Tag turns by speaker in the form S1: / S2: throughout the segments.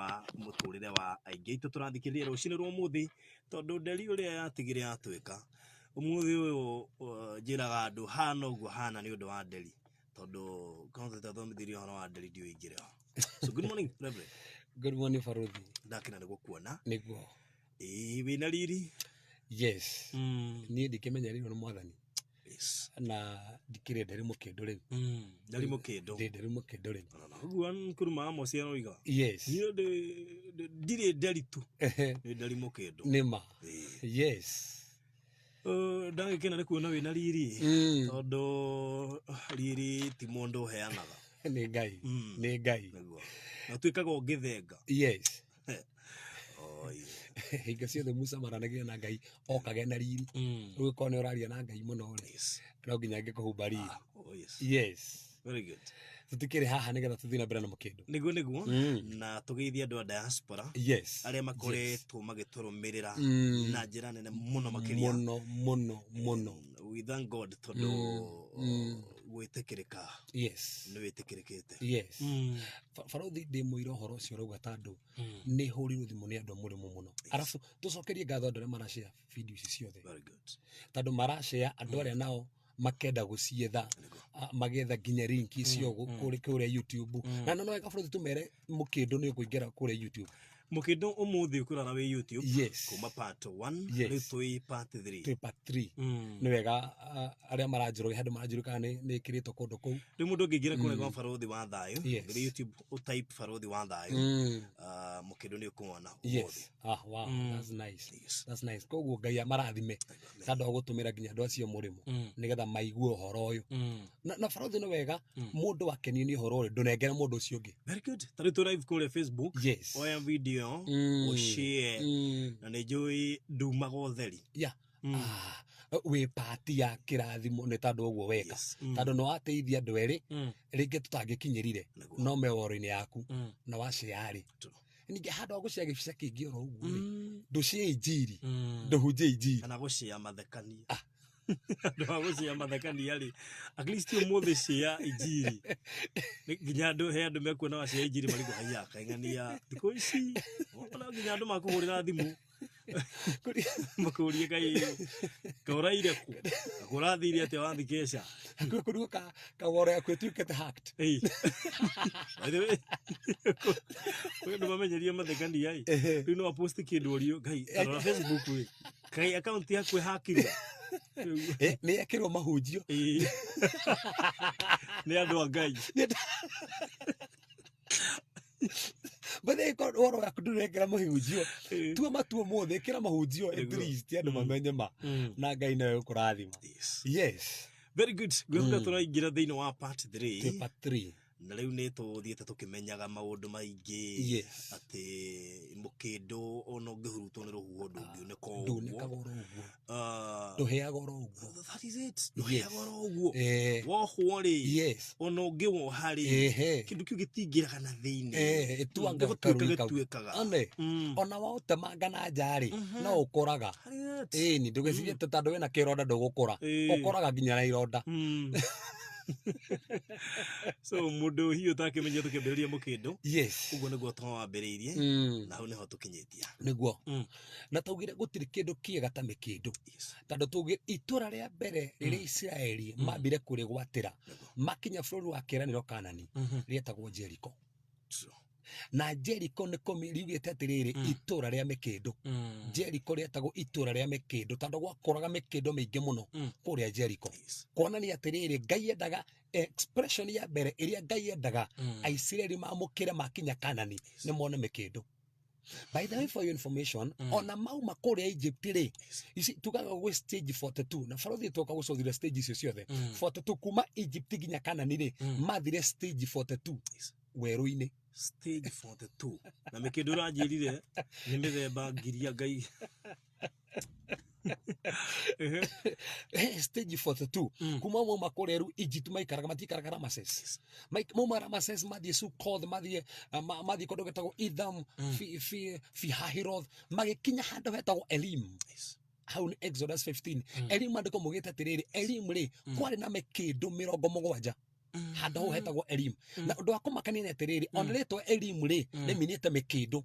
S1: wa mũtũrĩre wa aingĩ aitũ tũrathikĩrĩria rũcinĩ rwa ũmũthĩ, tondũ nderi ũrĩa yatigire yatwĩka ũmũthĩ ũyũ, njĩraga andũ hana ũguo hana nĩ ũndũ wa nderi, tondũ korwo tũtathomithĩrio ũhoro wa nderi ndiũĩ ingĩrĩ ho. So good morning, Reverend.
S2: Good morning, Baruthi.
S1: Ndakena nĩ gũkuona.
S2: Nĩguo.
S1: Ĩĩ, wĩna riri.
S2: Yes. Niĩ ndikĩmenyereirwo nĩ Mwathani. Na ndikĩrĩ nderi mũkĩndũ rĩu.
S1: Nderi mũkĩndũ.
S2: Ndĩ nderi mũkĩndũ rĩu.
S1: Ũguo nkuruma Amos aroiga.
S2: Yes.
S1: Niĩ ndirĩ nderi tu. Nĩ nderi mũkĩndũ.
S2: Nĩma. Yes.
S1: Ndagĩkena nĩ kuona wĩna riri. Tondũ riri ti mũndũ ũheanaga.
S2: Nĩ Ngai. Nĩ Ngai.
S1: Nĩguo. Na ũtuĩkaga ũngĩthenga.
S2: Yes.
S1: Oi.
S2: Hingo ciothe Musa maranagia na Ngai okage na riri. Rĩu ũkorwo nĩ ũraria na Ngai mũno rĩ. No nginya angĩkũhumba riri.
S1: Oh, yes.
S2: Yes.
S1: Very good.
S2: Tũtikĩrĩ haha nĩgetha tũthiĩ na mbere na mũkĩndũ.
S1: Nĩguo nĩguo. Na tũgeithie andũ a diaspora.
S2: Yes.
S1: Arĩa makoretwo magĩtũrũmĩrĩra na njĩra nene mũno makĩria.
S2: Mũno mũno mũno.
S1: We thank God tondũ gwĩtĩkĩrĩka.
S2: Yes.
S1: Nĩ wĩtĩkĩrĩkĩte.
S2: Yes. Barothi ndĩ mũira ũhoro ũcio ũrauga tondũ nĩ hũrirwo thimũ nĩ andũ a mũrĩmo mũno. Arabu tũcokerie ngatho andũ arĩa marashare video ici ciothe.
S1: Very good.
S2: Tondũ marashare andũ arĩa nao makenda gũcietha, magetha nginya link icio kũrĩa YouTube. Na no wega bũrũri tũmere mũkĩndũ nĩ ũkũingĩra kũrĩa YouTube.
S1: Mũkĩndũ ũmũthĩ ũkũrara wĩ YouTube.
S2: Yes.
S1: Kuma part 1
S2: Yes.
S1: rĩu twĩ part 3.
S2: Twĩ part 3. Nĩ wega arĩa maranjũrũria handũ maranjũrũria kana nĩ ĩkĩrĩtwo kũndũ kũu.
S1: Rĩu mũndũ ũngĩingĩra kũrĩa kwa Barothi wa Thayũ,
S2: Yes.
S1: ũngĩthiĩ YouTube ũtype Barothi wa Thayũ, mũkĩndũ nĩ ũkũwona ũmũthĩ.
S2: Yes. Ah, wow, that's nice.
S1: Yes.
S2: That's nice. Koguo Ngai amarathime tondũ wa gũtũmĩra nginya andũ acio mũrĩmo nĩgetha maigue ũhoro ũyũ. Na Barothi nĩ wega mũndũ akenio nĩ ũhoro ũyũ ndũnengere mũndũ ũcio ũngĩ.
S1: Very good. Ta rĩu twĩ live kũrĩa Facebook.
S2: Yes.
S1: Oya video, ũshare. Na nĩ njũĩ ndumaga ũtheri.
S2: Yeah. Wĩ pati ya kĩrathimo nĩ tondũ ũguo weka.
S1: Yes.
S2: Tondũ nĩ wateithia andũ erĩ rĩngĩ tũtangĩkinyĩrire no me woro-inĩ yaku na washare rĩ.
S1: True.
S2: Ningĩ handũ ha gũcea gĩbica kĩngĩ oro ũguo rĩ, ndũcĩe injiri, ndũhunjie injiri.
S1: Kana gũcea mathekania. Handũ ha gũcea mathekania rĩ, at least ũmũthĩ cea injiri. Nĩ nginya andũ, he andũ mekuona wacea injiri marigwo haiya kaing'ania thikũ ici. Ona nginya andũ makũhũrĩra thimũ. Makũrie kai kaũraire kũ? Kũrathire atĩa wathi keca?
S2: Hakuhĩ kũrigwo kaworo yaku ĩtuĩkĩte hacked.
S1: Ĩĩ. By the way, kwĩ andũ mamenyerie mathekania ĩ. Rĩu no apost kĩndũ orio, Ngai, ta rora Facebook ĩ. Kaĩ account yaku ĩhakirwo? Rĩu,
S2: Nĩ yekĩrwo mahunjio.
S1: ĩĩ. Nĩ andũ a Ngai.
S2: But ũhoro waku ndũrekĩra mahunjio. Tua matua mothe, ĩkĩra mahunjio at
S1: Nĩguo.
S2: least andũ mamenye ma. Na Ngai nĩwe ũkũrathima.
S1: Yes.
S2: Yes.
S1: Very good. Ngwĩhoka tũraingĩra thĩinĩ wa part 3.
S2: Twĩ part 3.
S1: Na rĩu nĩ tũthiĩte tũkĩmenyaga maũndũ maingĩ.
S2: Yes.
S1: Atĩ mũkĩndũ ona ũngĩhurutwo nĩ rũhuho ndũngiunĩka o ũguo.
S2: Ndunĩkaga oro ũguo. Ndũhĩaga oro ũguo.
S1: That is it. Ndũhĩaga oro ũguo.
S2: Eh.
S1: Wohwo rĩ.
S2: Yes.
S1: Ona ũngĩwoha rĩ. Kĩndũ kĩu gĩtingĩraga na thĩinĩ.
S2: Ĩtuanga
S1: Gũtuĩka
S2: karũi kau.
S1: gĩtuĩkaga.
S2: One. Ona waũtemanga na nja rĩ, no ũkũraga.
S1: That is it.
S2: Ĩni, ndũgecirie atĩ tondũ wĩna kĩronda ndũgũkũra. Ũkũraga nginya na ironda.
S1: So mũndũ hihi ũtakĩmenyia tũkĩambĩrĩria mũkĩndũ.
S2: Yes.
S1: Ũguo nĩguo twawambĩrĩirie. Na hau nĩho tũkinyĩtie.
S2: Nĩguo. Na taugire gũtirĩ kĩndũ kĩega ta mĩkĩndũ.
S1: Yes.
S2: Tondũ tuge itũra rĩa mbere rĩrĩa Isiraeli mambire kũrĩgwatĩra makinya bũrũri wa kĩĩranĩro Kanani rĩetagwo Jericho.
S1: True.
S2: Na Jericho nĩ kũmi riugĩte atĩrĩrĩ, itũra rĩa mĩkĩndũ. Jericho rĩetagwo itũra rĩa mĩkĩndũ tondũ gwakũraga mĩkĩndũ mĩingĩ mũno kũrĩa Jericho.
S1: Yes.
S2: Kuonania atĩrĩrĩ, Ngai endaga expression ya mbere ĩrĩa Ngai endaga Aisiraeli mamũkĩre makinya Kanani nĩ mone mĩkĩndũ. By the way, for your information, ona mauma kũrĩa Egypt rĩ, ici tugaga gwĩ stage 42 na barothi twoka gũcothire stage icio ciothe 42 kuma Egypt nginya Kanani rĩ, mathire stage 42
S1: Yes.
S2: werũ-inĩ.
S1: Stage 42. Na mĩkĩndũ ũranjĩrire nĩ mĩthemba ngiria Ngai.
S2: Stage 42 kuma mauma kũrĩa rĩu Egypt maikaraga matikaraga Rameses. Mauma Rameses mathiĩ Sukoth, mathiĩ mathiĩ kũndũ gwĩtagwo Etham, fi Hahiroth, magĩkinya handũ hetagwo Elim.
S1: Yes.
S2: Hau nĩ Exodus 15. Elim andĩko mũgĩte atĩrĩrĩ, Elim rĩ kwarĩ na mĩkĩndũ 70. Handũ hau hetagwo Elim. Na ũndũ wa kũmakania nĩ atĩrĩrĩ, ona rĩtwa Elim rĩ, rĩminĩte mĩkĩndũ.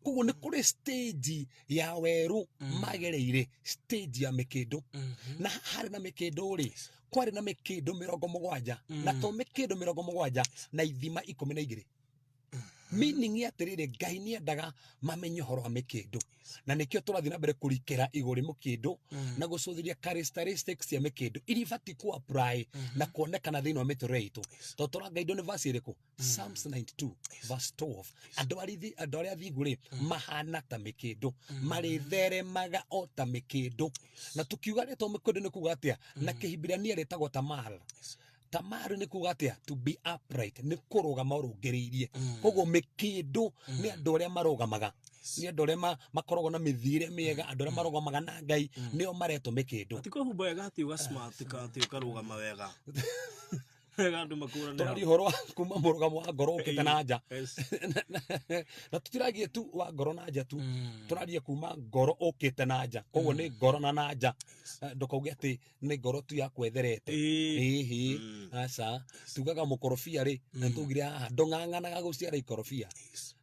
S2: Koguo nĩ kũrĩ stage ya werũ magereire, stage ya mĩkĩndũ. Na harĩ na mĩkĩndũ rĩ, kwarĩ na mĩkĩndũ 70, na to mĩkĩndũ 70 na ithima 12. Meaning atĩrĩrĩ, Ngai nĩ endaga mamenye ũhoro wa mĩkĩndũ, na nĩkĩo tũrathiĩ na mbere kũrikĩra igũrũ rĩa mũkĩndũ na gũcũthĩrĩria characteristics cia mĩkĩndũ iria ibatiĩ ku apply na kuonekana thĩinĩ wa mĩtũrĩre itũ. Tondũ tũrangaidwo nĩ verse ĩrĩkũ? Psalms 92 verse 12: andũ arĩa athingu rĩ, mahana ta mĩkĩndũ, marĩtheremaga o ta mĩkĩndũ. Na tukiuga rĩtwa mĩkĩndũ nĩ kuga atĩa? Na Kĩhibirania rĩtagwo tamar. Tamar nĩ kuga atĩa? To be upright, nĩ kũrũgama ũrũngĩrĩirie. Koguo mĩkĩndũ nĩ andũ arĩa marũgamaga, nĩ andũ arĩa makoragwo na mĩthiĩre mĩega, andũ arĩa marũgamaga na Ngai nĩo maretwo mĩkĩndũ.
S1: Ti kwĩhumba wega atĩ ũga smart ka atĩ ũkarũgama wega wega andũ makũrane.
S2: Tũraria ũhoro wa kuma mũrũgamo wa ngoro ũkĩte na nja. Na tũtiragie tu wa ngoro na nja tu, tũraria kuma ngoro ũkĩte na nja. Koguo nĩ ngoro na na nja. Ndũkauge atĩ nĩ ngoro tu yakwetherete. Ĩhĩ, aca. Tugaga mũkorobia rĩ, na tugire haha ndũng'ang'anaga gũciara ikorobia,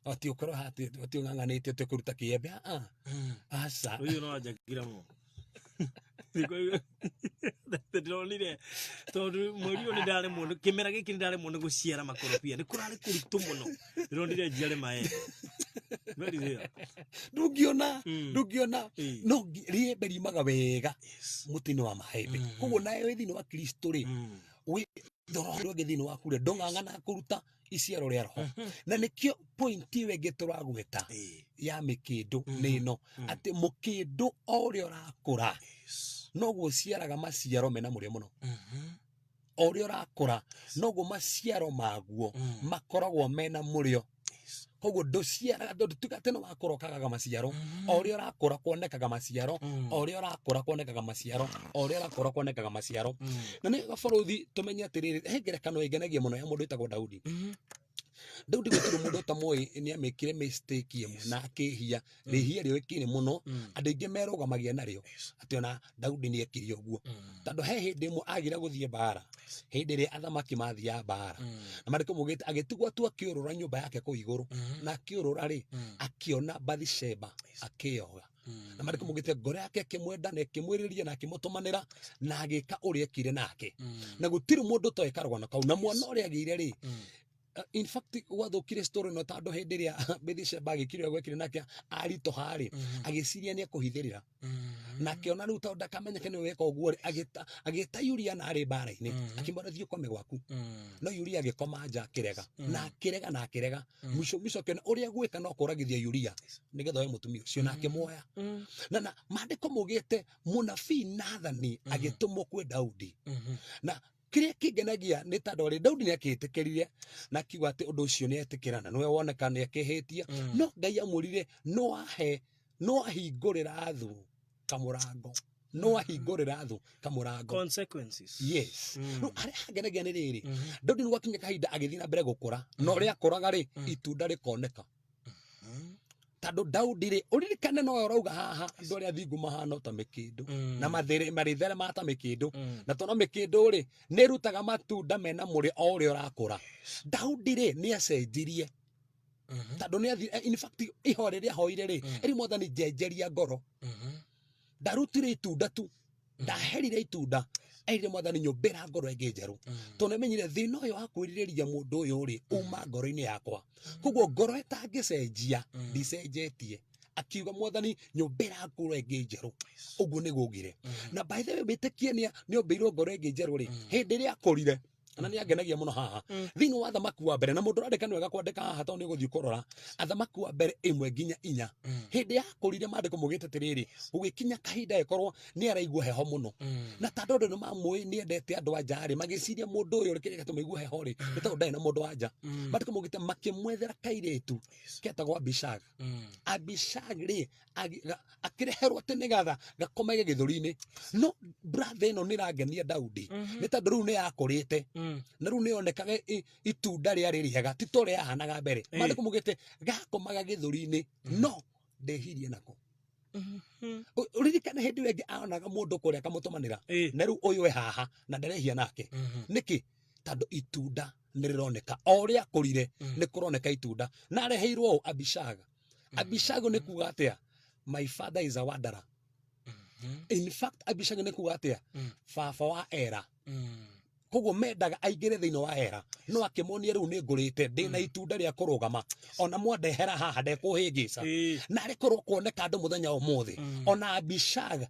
S2: atĩ ũkorwo haha atĩ ũng'ang'anĩte atĩ ũkĩruta kĩembe. Ah, aca.
S1: Ũyũ no anjakira mũno. Ndĩronire tondũ mweri ũyũ nĩ ndaremwo kĩmera gĩkĩ nĩ ndaremwo nĩ gũciara makorobia, nĩ kũrarĩ kũritũ mũno. Ndĩronire njiare maembe. Very rare.
S2: Ndũngĩona, ndũngĩona. No rĩembe riumaga wega mũtĩ-inĩ wa maembe. Koguo nawe wĩ thĩinĩ wa Kristo rĩ, wĩ roho ũrĩa ũngĩ thĩinĩ waku rĩ, ndũng'ang'anaga kũruta iciaro rĩa roho. Na nĩkĩo point ĩyo ĩngĩ tũragweta ya mĩkĩndũ nĩ ĩno, atĩ mũkĩndũ o ũrĩa ũrakũra noguo ũciaraga maciaro mena mũrĩo mũno. O ũrĩa ũrakũra noguo maciaro maguo makoragwo mena mũrĩo. Koguo ndũciaraga, ndũtuga atĩ nĩ wakũra ũkagaga maciaro. O ũrĩa ũrakũra kuonekaga maciaro, o ũrĩa ũrakũra kuonekaga maciaro, o ũrĩa ũrakũra kuonekaga maciaro. Na nĩ gabarũthi tũmenye atĩrĩrĩ, he ngerekano ĩngenagia mũno ya mũndũ wĩtagwo Daudi. Daudi gũtirĩ mũndũ ũtamũĩ nĩ amĩkire mistake ĩmwe na akĩhia rĩhia rĩũĩkaine mũno, andũ aingĩ merũgamagia narĩo atĩ ona Daudi nĩ ekire ũguo. Tondũ he hĩndĩ ĩmwe agire gũthiĩ mbara hĩndĩ ĩrĩa athamaki mathiaga mbara, na marĩkũ maugĩte agĩtigwo tu akĩũrũra nyũmba yake kũu igũrũ. Na akĩũrũra rĩ, akĩona Bathisheba akĩyoga, na marĩkũ maugĩte ngoro yake ĩkĩmwenda na ĩkĩmwĩrĩria na akĩmũtũmanĩra na agĩka ũrĩa ekire nake. Na gũtirĩ mũndũ ũtoĩ karũgano kau na mwana ũrĩa agĩire rĩ. In fact, gwathũkire story no tondũ hĩndĩ ĩrĩa Bathsheba agĩkire ũrĩa gwekire nake aritũha rĩ, agĩciria nĩ ekũhithĩrĩra, na akĩona rĩu tondũ ndakamenyeke nĩwe weka ũguo rĩ, agĩta Uria na arĩ mbara-inĩ, akĩmwĩra, "Thiĩ ũkome gwaku." No Uria agĩkoma nja, akĩrega na akĩrega na akĩrega. Mũico mũico akĩona ũrĩa gwĩka no kũragithia Uria nĩgetha oe mũtumia ũcio, na akĩmuoya. Na maandĩko maugĩte mũnabii Nathani agĩtũmwo kwĩ Daudi. Na kĩrĩa kĩngenagia nĩ tondũ rĩ, Daudi nĩ akĩĩtĩkĩrire na akiuga atĩ ũndũ ũcio nĩ etĩkĩra na nĩwe woneka nĩ akĩhĩtie. No Ngai amwĩrire, no ahe no ahingũrĩra thũ kamũrango, no ahingũrĩra thũ kamũrango.
S1: Consequences.
S2: Yes. Rĩu harĩa hangenagia nĩ rĩrĩ, Daudi nĩ gwakinya kahinda agĩthiĩ na mbere gũkũra, na ũrĩa akũraga rĩ, itunda rĩkoneka. Tondũ Daudi rĩ, ũririkane nowe ũrauga haha andũ arĩa athingu mahana ta mĩkĩndũ na marĩtheremaga ta mĩkĩndũ. Na tondũ mĩkĩndũ rĩ nĩ ĩrutaga matunda mena mũrĩo o ũrĩa ũrakũra, Daudi rĩ nĩ acenjirie. Tondũ nĩ athire, in fact ihoya rĩrĩa ahoire rĩ, ĩrĩ, "Mwathani, njenjeria ngoro." Ndarutire itunda tu, ndaherire itunda, erire, "Mwathani, nyũmbĩra ngoro ĩngĩ njerũ," tondũ nĩmenyire thĩna ũyũ wa kwĩrirĩria mũndũ ũyũ rĩ uma ngoro-inĩ yakwa. Koguo ngoro ĩtangĩcenjia ndicenjetie. Akiuga, "Mwathani, nyũmbĩra ngoro ĩngĩ njerũ." Ũguo nĩguo augire. Na by the way, wĩtĩkie nĩ ombĩirwo ngoro ĩngĩ njerũ rĩ, hĩndĩ ĩrĩa akũrire. Na nĩ angenagia mũno haha thĩinĩ wa Athamaki wa Mbere, na mũndũ ũrandĩka nĩ wega kwandĩka haha tondũ nĩ ũgũthiĩ kũrora Athamaki wa Mbere 1 nginya 4. Hĩndĩ yakũrire, maandĩko maugĩte atĩrĩrĩ, gũgĩkinya kahinda ĩkorwo nĩ araigua heho mũno. Na tondũ andũ nĩ mamũĩ nĩ endete andũ a nja rĩ, magĩciria mũndũ ũyũ kĩrĩa gĩatũma aigue heho rĩ nĩ tondũ ndarĩ na mũndũ wa nja. Maandĩko maugĩte makĩmwethera kairĩtu ketagwo Abishag. Abishag rĩ, akĩreherwo atĩ nĩgetha gakomage gĩthũri-inĩ. No brother, ĩno nĩ ĩrangenia Daudi nĩ tondũ rĩu nĩ yakũrĩte na rĩu nĩ yonekaga itunda rĩarĩ rĩega, ti ta ũrĩa yahanaga mbere. Maandĩko maugĩte gakomaga gĩthũri-inĩ, no ndehirie nako. Ũririkane hĩndĩ ĩyo ĩngĩ aonaga mũndũ kũrĩa akamũtũmanĩra. Na rĩu ũyũ e haha na ndarehia nake nĩkĩ? Tondũ itunda nĩ rĩroneka o ũrĩa akũrire, nĩ kũroneka itunda. Na areheirwo ũũ Abishag. Abishag nĩ kuga atĩa? My father is a wanderer. In fact, Abishag nĩ kuga atĩa? Baba wa Era. Koguo mendaga aingĩre thĩinĩ wa Era, no akĩmonia rĩu nĩ ngũrĩte, ndĩna itunda rĩa kũrũgama, ona mwandehera haha ndekũhĩngĩca. Na arĩ korwo kuoneka andũ mũthenya wa ũmũthĩ, ona Abishag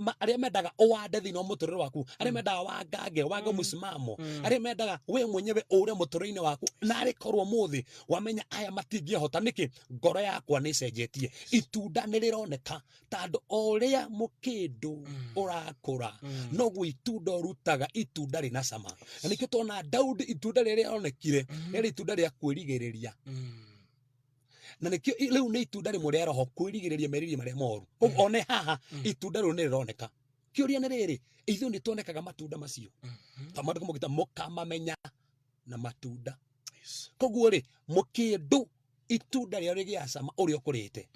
S2: arĩa mendaga ũwande thĩinĩ wa mũtũrĩre waku, arĩa mendaga wangange, wange mũsimamo, arĩa mendaga we mwenyewe ũre mũtũrĩre-inĩ waku, na arĩ korwo ũmũthĩ wamenya aya matingĩhota nĩkĩ, ngoro yakwa nĩ ĩcenjetie, itunda nĩ rĩroneka, tondũ o ũrĩa mũkĩndũ ũrakũra, noguo itunda ũrutaga itunda rĩna cama. Na nĩkĩo tuona Daudi itunda rĩrĩa rĩonekire rĩarĩ itunda rĩa kwĩrigĩrĩria, na nĩkĩo rĩu nĩ itunda rĩmwe rĩa roho, kwĩrigĩrĩria merirĩria marĩa moru. Koguo one haha itunda rĩu nĩ rĩroneka. Kĩũria nĩ rĩrĩ, ithuĩ nĩ tuonekaga matunda macio? Ta maandĩko maugĩte mũkamamenya na matunda. Koguo rĩ, mũkĩndũ itunda rĩao rĩgĩa cama ũrĩa ũkũrĩte.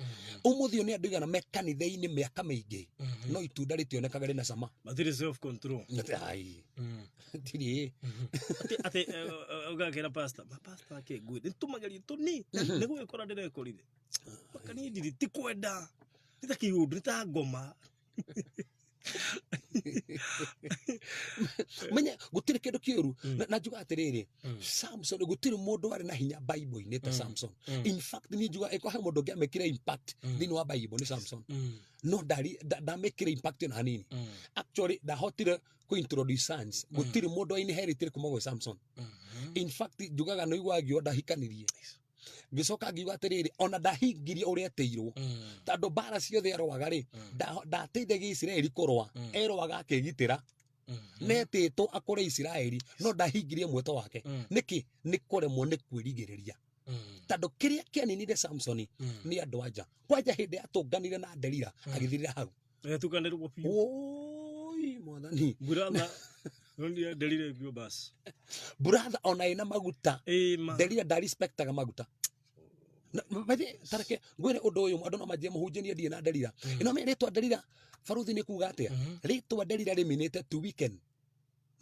S2: Ũmũthĩ ũyũ nĩ andũ igana me kanitha-inĩ mĩaka mĩingĩ, no itunda rĩtionekaga rĩna cama.
S1: Matirĩ self control.
S2: Ai, ndirĩ.
S1: Atĩ ũgakĩra pastor, ma pastor ake ngwĩ nĩ tũmagerio tũni nĩ gwĩkora ndĩrekorire maka niĩ ndirĩ, ti kwenda, nĩ ta kĩũndũ, nĩ ta ngoma.
S2: Menya gũtirĩ kĩndũ kĩũru. Na njuga atĩrĩrĩ, Samson, gũtirĩ mũndũ warĩ na hinya Bible-inĩ ta Samson. In fact, niĩ njuga ĩko he mũndũ ũngĩamĩkire impact thĩinĩ wa Bible nĩ Samson, no ndamĩkire impact ona hanini. Actually, ndahotire kũ introduce science. Gũtirĩ mũndũ wa inheritire kuma gwĩ Samson. In fact, njugaga nĩ iguaga ngiuga ndahikanirie, ngĩcoka ngiuga atĩrĩrĩ, ona ndahingirie ũrĩa etĩirwo, tondũ mbara ciothe arũaga rĩ, ndateithagia Isiraeli kũrũa, erũaga akĩgitĩra. Netĩtwo akũre Isiraeli, no ndahingirie mwĩto wake. Nĩkĩ? Nĩ kũremwo nĩ kwĩrigĩrĩria, tondũ kĩrĩa kĩaninire Samsoni nĩ andũ anja kwanja hĩndĩ yatũnganire na Delila, agĩthirĩra hau.
S1: Tukanĩrwo biũ.
S2: Oi, mwathani.
S1: Brother no nderire biũ bas.
S2: Brother, ona ĩna maguta.
S1: Ĩ ma.
S2: Delila ndarespectaga maguta. Bathi tareke ngwĩre ũndũ ũyũ, andũ no manjie mũhunjanie ndirĩ na Delila. Ĩno me rĩtwa Delila, baruthi, nĩ kuga atĩa? Rĩtwa Delila rĩminĩte to weaken,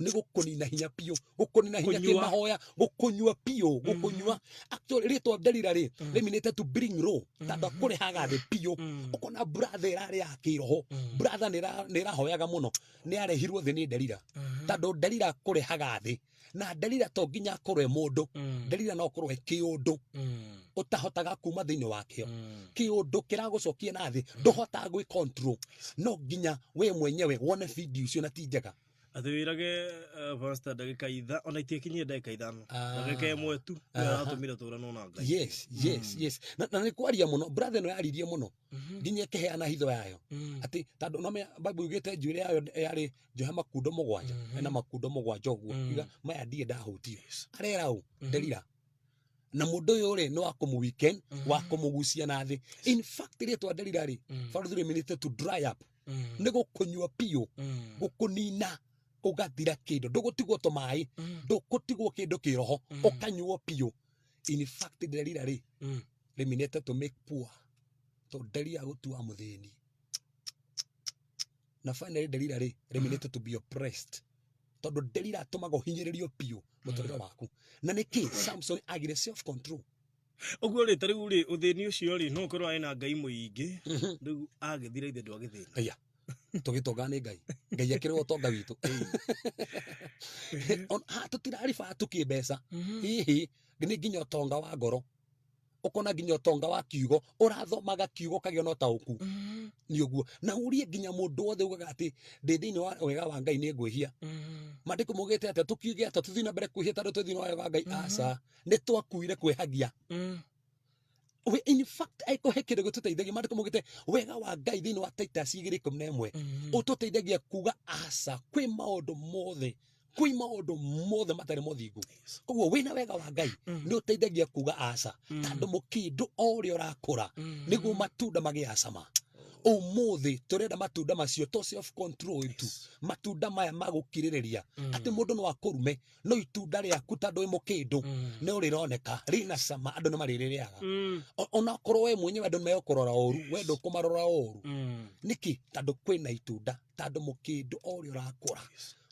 S2: nĩ gũkũnina hinya biũ, gũkũnina hinya.
S1: Kũnyua.
S2: Kĩmahoya gũkũnyua biũ, gũkũnyua. Actually, rĩtwa Delila rĩ rĩminĩte to bring low, tondũ akũrehaga thĩ biũ. Ũkona brother ĩrarĩ ya kĩroho, brother nĩ ĩrahoyaga mũno, nĩ arehirwo thĩ nĩ Delila, tondũ Delila kũrehaga thĩ. Na Delila to nginya akorwo e mũndũ. Delila no akorwo e kĩũndũ ũtahotaga kuma thĩinĩ wakĩo, kĩũndũ kĩragũcokia na thĩ, ndũhotaga gwĩ control, no nginya we mwenyewe wone video icio na ti njega.
S1: Atĩ wĩrage pastor ndagĩka itha ona itiĩkinyie ndagĩka 5.
S2: Ah.
S1: Ndagĩka 1 tu nĩyo aratũmire tũranwo na Ngai.
S2: Yes, na nĩ kwaria mũno, brother ĩno yaririe mũno nginya ĩkĩheana hitho yayo, atĩ tondũ no Bible yugĩte njuĩrĩ yayo yarĩ njohe makundo 7, ena makundo 7 ũguo. Iga maya ndirĩ ndahutio, arera ũ Delila. Na mũndũ ũyũ rĩ, nĩ wa kũmũ weaken, wa kũmũgucia na thĩ. In fact, rĩtwa Delila rĩ, baruthi, rĩminĩte to dry up, nĩ gũkũnyua biũ, gũkũnina ũgathira kĩndũ, ndũgũtigwo tũmaĩ, ndũgũtigwo kĩndũ kĩroho, ũkanyuo biũ. In fact, Delila rĩ rĩminĩte to make poor, to Delila gũtua mũthĩni. Na finally, Delila rĩ rĩminĩte to be oppressed, tondũ Delila atũmaga ũhinyĩrĩrio biũ mũtũrĩre waku. Na nĩkĩ Samson agire self control?
S1: Ũguo rĩ, ta rĩu rĩ, ũthĩni ũcio rĩ, no ũkorwo arĩ na Ngai mũingĩ, rĩu agĩthira ithe ndwagĩthĩna.
S2: Aya tũgĩtonga nĩ Ngai, Ngai akĩrĩ ũtonga witũ. Ha tũtirariba tukĩ mbeca, hihi nĩ nginya ũtonga wa ngoro, ũkona nginya ũtonga wa kiugo, ũrathomaga kiugo ũkagĩa na ũtaũku nĩ ũguo. Na ũrie nginya mũndũ wothe ugaga atĩ ndĩ thĩinĩ wa wega wa Ngai nĩ ngwĩhia, maandĩko maugĩte atĩa? Tũkiuge atĩa? Tũthiĩ na mbere kwĩhia tondũ twĩ thĩinĩ wa wega wa Ngai? Aca, nĩ twakuire kwĩhagia. In fact, angĩkorwo he kĩndũ gĩtũteithagia, maandĩko maugĩte wega wa Ngai thĩinĩ wa Titus 2:11 ũtũteithagia kuga aca kwĩ maũndũ mothe, kwĩ maũndũ mothe matarĩ mothingu. Koguo wĩna wega wa Ngai nĩ ũteithagia kuga aca, tondũ mũkĩndũ o ũrĩa ũrakũra nĩguo matunda magĩaga cama. Ũmũthĩ tũrenda matunda macio to self control tu, matunda maya ma gũkirĩrĩria, atĩ mũndũ no akũrume, no itunda rĩaku, tondũ wĩ mũkĩndũ, no rĩroneka rĩna cama, andũ nĩ marĩrĩrĩaga. Onakorwo we mwenyewe andũ nĩ megũkũrora ũru, we ndũkũmarora ũru. Nĩkĩ? Tondũ kwĩna itunda, tondũ mũkĩndũ o ũrĩa ũrakũra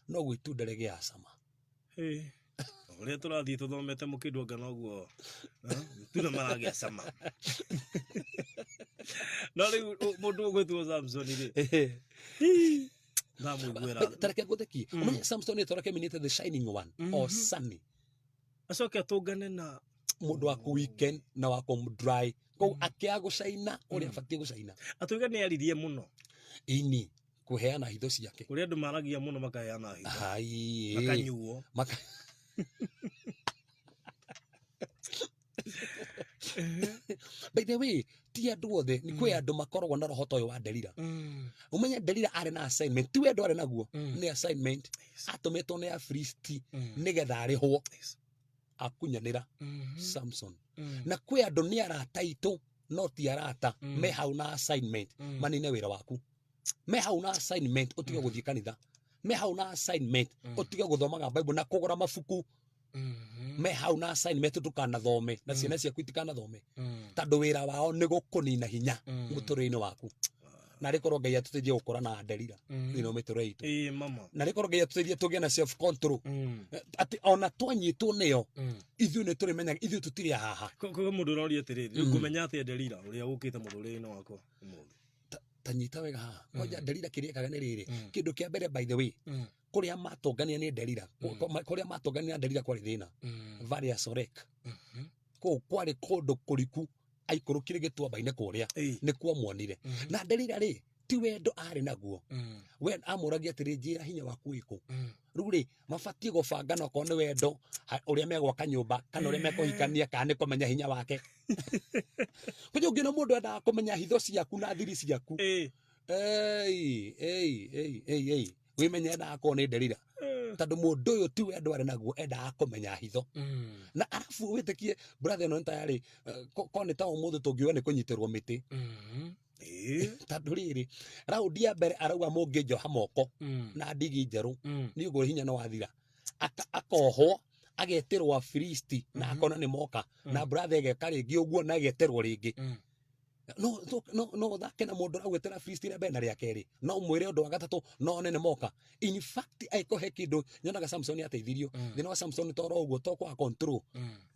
S2: noguo itunda rĩgĩaga cama.
S1: Hey. Ũrĩa tũrathiĩ tũthomete mũkĩndũ anga noguo tuna maragĩa cama. No rĩu mũndũ ũgwĩtwo Samson rĩ, ndamũiguĩra.
S2: Tareke ngũthekie. Ũmenye Samson nĩ twareke minĩte the shining one or sunny.
S1: Acoke atũngane na
S2: Mũndũ wa kũ weekend na wa kũ dry koguo akĩaga gũcaina ũrĩa abatiĩ gũcaina.
S1: Atũiga nĩ aririe mũno.
S2: Ini kũheana hitho ciake.
S1: Kũrĩa andũ maragia mũno makaheana hitho.
S2: Hai.
S1: Makanyuo.
S2: Maka. By the way, ti andũ othe, nĩ kwĩ andũ makoragwo na roho ta ũyũ wa Delila. Ũmenye Delila arĩ na assignment, ti wendo arĩ naguo, nĩ assignment atũmĩtwo nĩ Afilisti nĩgetha arĩhwo. Akunyanĩra Samson. Na kwĩ andũ nĩ arata aitũ no ti arata, me hau na assignment manine wĩra waku, me hau na assignment ũtige gũthiĩ kanitha, me hau na assignment ũtige gũthomaga Bible na kũgũra mabuku, me hau na assignment ndũkanathome na ciana ciaku itikanathome, tondũ wĩra wao nĩ gũkũnina hinya mũtũrĩre-inĩ waku. Na rĩkorwo Ngai atũteithie gũkũra na Delila thĩinĩ wa mĩtũrĩre itũ.
S1: Ĩĩ mama.
S2: Na rĩkorwo Ngai atũteithie tũgĩe na self control, atĩ ona twanyitwo nĩyo, ithuĩ nĩ tũrĩmenyaga ithuĩ tũtirĩ a haha.
S1: Kwa mũndũ ũroria atĩrĩrĩ, rĩu ngũmenya atĩa Delila ũrĩa ũkĩte mũtũrĩre-inĩ wakwa ũmũthĩ?
S2: Ta nyita wega haha kwanja. Delila kĩrĩa ekaga nĩ rĩrĩ, kĩndũ kĩa mbere, by the way, kũrĩa matũngania nĩ Delila, kũrĩa matũngania na Delila kwarĩ thĩna. Valley ya Sorek, kũu kwarĩ kũndũ kũriku, aikũrũkire gĩtuamba-inĩ kũrĩa. Nĩ kuomonire na Delila rĩ, ti wendo arĩ naguo. We amũragia atĩrĩ, "Njĩra hinya waku wĩkũ?" Rĩu rĩ, mabatiĩ gũbanga na okorwo nĩ wendo, ũrĩa megwaka nyũmba kana ũrĩa mekũhikania kana nĩ kũmenya hinya wake. Kũnyũ ũngĩona mũndũ endaga kũmenya hitho ciaku na thiri ciaku, ei ei ei ei ei, wĩmenye endaga korwo nĩ Delila, tondũ mũndũ ũyũ ti wendo arĩ naguo, endaga kũmenya hitho. Na arabu wĩtĩkie, brother, ĩno nĩ tayarĩ ko nĩ ta ũmũthĩ tũngiuga nĩ kũnyitĩrwo mĩtĩ. Tondũ rĩrĩ, raundi ya mbere arauga, "Mũngĩnjoha moko na ndigi njerũ, nĩ ũguo hinya nĩ wathira." Akohwo, agetĩrwo Afilisti na akona nĩ moka na brother egeka rĩngĩ ũguo na ageterwo rĩngĩ. No ũthake na mũndũ ũragwĩtĩra Afilisti rĩa mbere na rĩa kerĩ, no mwĩre ũndũ wa gatatũ no one nĩ moka. In fact, angĩkorwo he kĩndũ nyonaga Samson ateithirio, thĩna wa Samson toro ũguo to kwaga control,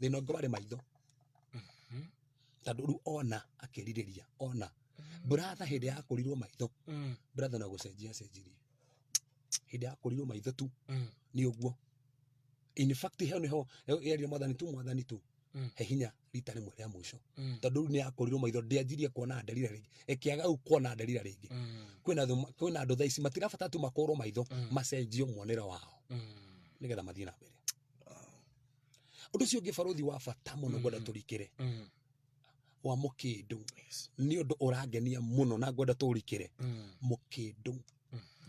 S2: thĩna ũngĩ warĩ maitho, tondũ rĩu ona akĩrirĩria ona brother hĩndĩ ya kũrirwo maitho, brother, no gũcenjia acenjirie hĩndĩ ya kũrirwo maitho tu. Nĩ ũguo, in fact, heo nĩho yerire Mwathani tu, "Mwathani tu, he hinya rita rĩmwe rĩa mũico," tondũ rĩu nĩ yakũrirwo maitho, ndĩanjirie kuona Delila rĩngĩ, ĩkĩaga rĩu kuona Delila rĩngĩ. Kwĩna andũ thaa ici matirabatara tu makũrwo maitho, macenjio muonere wao nĩgetha mathiĩ na mbere. Ũndũ ũcio ũngĩ, barũthi, wa bata mũno ngwenda tũrikĩre wa mũkĩndũ, nĩ ũndũ ũrangenia mũno na ngwenda tũrikĩre. Mũkĩndũ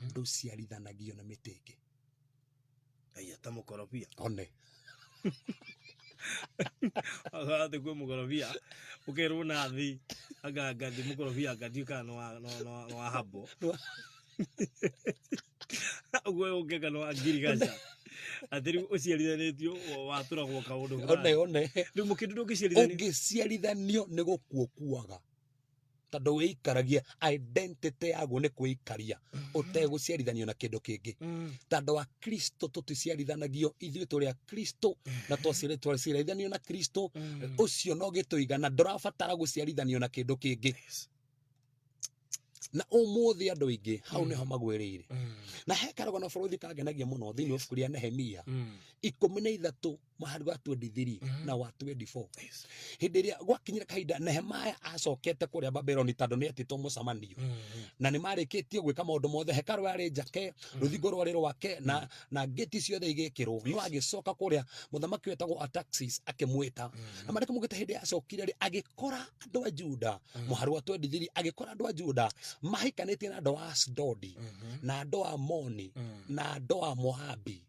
S2: ndũciarithanagio na mĩtĩ ĩngĩ.
S1: Aya, ta mũkorobia.
S2: One.
S1: Atĩ kwĩ mũkorobia ũkerwo na thi anga ngathi mũkorobia, anga ndiũ kana nĩ wa habo ũguo ũngĩka nĩ wa ngirigaca, atĩ rĩu ũciarithanĩtio watũragwo kaũndũ
S2: one
S1: fulani.
S2: One.
S1: Rĩu mũkĩndũ ndũngĩciarithanio.
S2: Ũngĩciarithanio nĩ gũkua ũkuaga, tondũ wĩikaragia identity yaguo nĩ kwĩikaria ũtegũciarithanio na kĩndũ kĩngĩ. Tondũ a Kristo tũticiarithanagio, ithuĩ tũrĩ a Kristo na twaciarithanio na Kristo ũcio no gĩtũigana, ndũrabatara gũciarithanio na kĩndũ kĩngĩ. Na ũmũthĩ andũ aingĩ hau nĩho magwĩrĩire. Na he karũgano, bũrũri, kangenagia mũno thĩinĩ wa ibuku rĩa Nehemia 13 mũhari wa 23 na wa 24. Hĩndĩ ĩrĩa gwakinyire kahinda Nehemaya acokete kũrĩa Babuloni, tondũ nĩ etĩtwo mũcemanio na nĩ marĩkĩtie gwĩka maũndũ mothe, hekarũ yarĩ njake, rũthingo rwarĩ rwake na ngĩti ciothe igĩkĩrwo, no agĩcoka kũrĩa mũthamaki wetagwo Artaxerxes akĩmwĩta. Na marĩkũ mũgĩte, hĩndĩ acokire rĩ, agĩkora andũ a Juda, mũhari wa 23, agĩkora andũ a Juda mahikanĩtie na andũ a Ashdodi na andũ a Amoni na andũ a Moabi,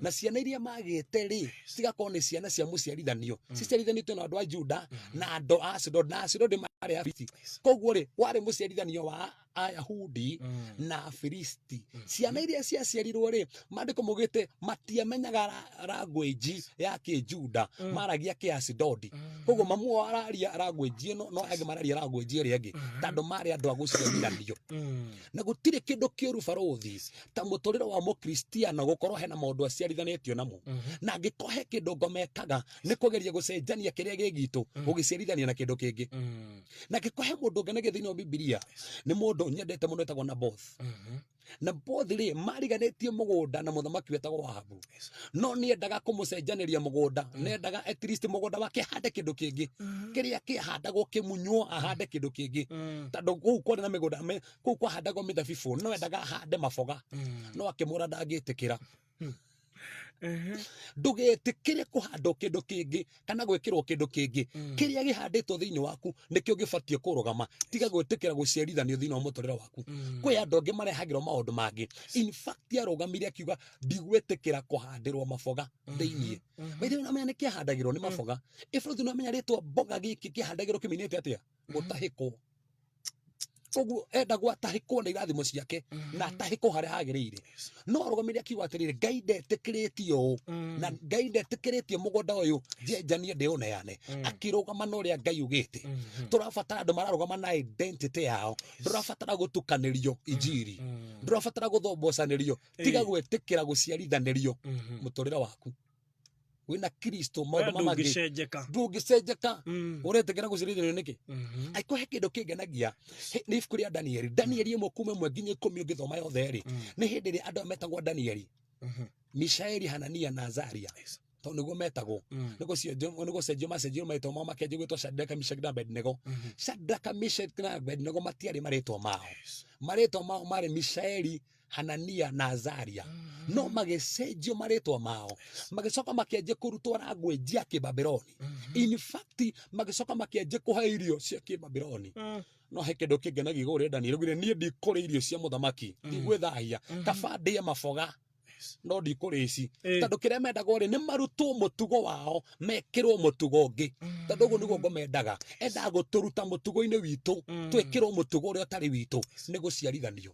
S2: na ciana iria magĩte rĩ, cigakorwo nĩ ciana cia mũciarithanio, ciciarithanĩtio na andũ a Juda na andũ a Ashdodi, na Ashdodi marĩ Afilisti. Koguo rĩ, warĩ mũciarithanio wa Ayahudi na Afilisti. Ciana iria ciaciarirwo rĩ, maandĩko maugĩte matiamenyaga language ya kĩjuda, maragia kĩasidodi. Koguo mamu wao araria language ĩno, no angĩ mararia language ĩrĩa ĩngĩ, tondũ marĩ andũ a gũciarithanio. Na gũtirĩ kĩndũ kĩũru barũthi ta mũtũrĩre wa mũkristiano gũkorwo hena maũndũ aciarithanĩtio namo. Na angĩkorwo he kĩndũ ngomekaga nĩ kũgeria gũcenjania kĩrĩa gĩ gitũ, gũgĩciarithania na kĩndũ kĩngĩ. Na angĩkorwo he mũndũ ngenagia thĩinĩ wa Bibilia, nĩ mũndũ nyendete mũno etagwo Naboth. Naboth rĩ, mariganĩtie mũgũnda na mũthamaki wetagwo Ahabu, no nĩendaga kũmũcenjanĩria mũgũnda, nĩendaga at least mũgũnda wake ahande kĩndũ kĩngĩ, kĩrĩa kĩahandagwo kĩmunywo ahande kĩndũ kĩngĩ, tondũ kũu kwarĩ na mĩgũnda, kũu kwahandagwo mĩthabibũ, no endaga ahande maboga, no akĩmwĩra ndangĩtĩkĩra. Ndũgetĩkĩre kũhandwo kĩndũ kĩngĩ kana gwĩkĩrwo kĩndũ kĩngĩ. Kĩrĩa gĩhandĩtwo thĩinĩ waku nĩkĩo gĩbatiĩ kũrũgama. Tiga gwĩtĩkĩra gũciarithanio thĩinĩ wa mũtũrĩre waku. Kwĩ andũ angĩ marehagĩrwo maũndũ mangĩ. In fact, arũgamire akiuga, ndigwĩtĩkĩra kũhandĩrwo maboga thĩinĩ. By the way, nĩwamenya nĩ kĩahandagĩrwo nĩ maboga? Ĩbũrũthi, nĩwamenya rĩtwa mboga gĩkĩ kĩahandagĩrwo kĩminĩte atĩa? Gũtahĩkwo. Koguo enda gwatahĩkwo na irathimo ciake na atahĩkwo harĩa hagĩrĩire. No arũgamire akiuga atĩrĩrĩ, Ngai ndetĩkĩrĩtie ũũ, na Ngai ndetĩkĩrĩtie mũgũnda ũyũ njenjanie ndĩũneane. Akĩrũgama na ũrĩa Ngai ugĩte. Tũrabatara andũ mararũgama na identity yao. Ndũrabatara gũtukanĩrio injiri, ndũrabatara gũthombocanĩrio. Tiga gwĩtĩkĩra gũciarithanĩrio mũtũrĩre waku wĩna Kristo. Maũndũ ma mangĩ
S1: ndũngĩcenjeka.
S2: Ndũngĩcenjeka. Ũretĩkĩra gũciarithanio nĩkĩ? Angĩkorwo he kĩndũ kĩngenagia, nĩ ibuku rĩa Danieli, Danieli 1 kuma 1 nginya 10. Ũngĩthoma yothe rĩ, nĩ hĩndĩ ĩrĩa andũ aya metagwo Danieli, Mishaeli, Hanania na Azaria, tondũ nĩguo metagwo, nĩ gũcenjio macenjio marĩtwa mao, makĩanjia gwĩtwo Shadraka, Meshaki na Abednego. Shadraka, Meshaki na Abednego matiarĩ marĩtwa mao. Marĩtwa mao marĩ Mishaeli, Hanania na Azaria, no magĩcenjio marĩtwa mao, magĩcoka makĩanjia kũrutwo language ya kĩbabironi. In fact, magĩcoka makĩanjia kũhe irio cia kĩbabironi. No he kĩndũ kĩngenagia igũrũ rĩa Danieli. Augire, niĩ ndikũrĩa irio cia mũthamaki, ndigwĩthahia, kaba ndĩe maboga no ndikũrĩa ici. Tondũ kĩrĩa mendagwo rĩ, nĩ marutwo mũtugo wao, mekĩrwo mũtugo ũngĩ, tondũ ũguo nĩguo ngomendaga. Endaga gũtũruta mũtugo-inĩ witũ, twĩkĩrwo mũtugo ũrĩa ũtarĩ witũ, nĩ gũciarithanio.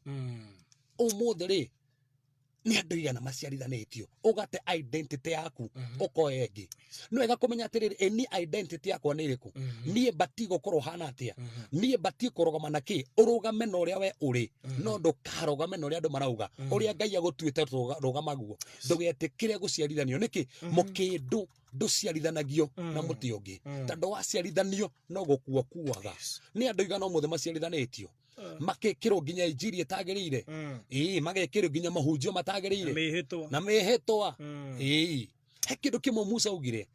S2: Ũmũthĩ rĩ, nĩ andũ igana maciarithanĩtio, ũgate identity yaku, ũkoya ĩngĩ. Nĩ wega kũmenya atĩrĩrĩ, ĩ niĩ identity yakwa nĩ ĩrĩkũ? Niĩ batiĩ gũkorwo hana atĩa? Niĩ batiĩ kũrũgama na kĩ? Ũrũgame na ũrĩa we ũrĩ, no ndũkarũgame na ũrĩa andũ marauga. Ũrĩa Ngai agũtuĩte, rũgama guo. Ndũgetĩkĩre gũciarithanio. Nĩkĩ? Mũkĩndũ ndũciarithanagio na mũtĩ ũngĩ, tondũ waciarithanio no gũkua kuaga. Nĩ andũ igana ũmũthĩ maciarithanĩtio, makekĩrwo nginya injiri ĩtagĩrĩire, ĩĩ, magekĩrwo nginya mahunjio matagĩrĩire.
S1: Mĩhĩtwa.
S2: Na mĩhĩtwa. Ĩĩ, he kĩndũ kĩmwe Musa augire.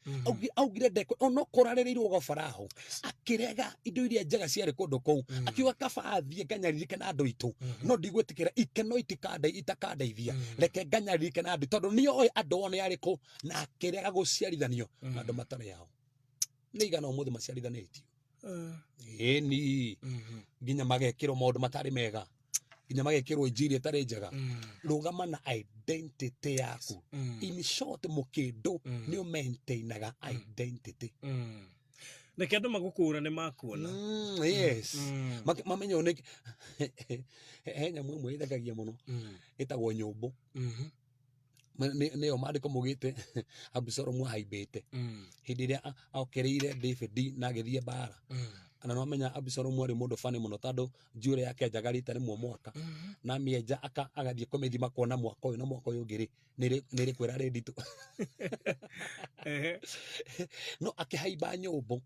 S2: Augire ndekũ onokorwo arĩrĩirwo gwa Farao, akĩrega indo iria njega ciarĩ kũndũ kũu, akiuga kaba athiĩ nganyaririke na andũ aitũ, no ndigwĩtĩkĩra ikeno itakandeithia, reke nganyaririke na andũ, tondũ nĩoĩ andũ ao nĩ arĩkũ. Na akĩrega gũciarithanio na andũ matarĩ ao. Nĩ igana ũmũthĩ maciarithanĩtio, ĩni, nginya magekĩrwo maũndũ matarĩ mega, nginya magekĩrwo injiri ĩtarĩ njega. Rũgama na identity yaku. In short, mũkĩndũ nĩ ũmaintainaga identity.
S1: Reke andũ magũkũra nĩ makuona.
S2: Yes. Mamenye nĩ he nyamũ ĩmwe ĩthekagia mũno ĩtagwo nyũmbũ. Nĩyo maandĩko maugĩte Abisalomu ahaimbĩte hĩndĩ ĩrĩa okĩrĩire David na agĩthiĩ mbara. Na nĩwamenya Abisalomu arĩ mũndũ bani mũno, tondũ njuĩrĩ yake enjaga rita rĩmwe mwaka, na amĩenja agathiĩ kũmĩthima kuona mwaka ũyũ na mwaka ũyũ ũngĩ rĩ, nĩ rĩkũ ĩrarĩ nditũ. No akĩhaimba nyũmbũ,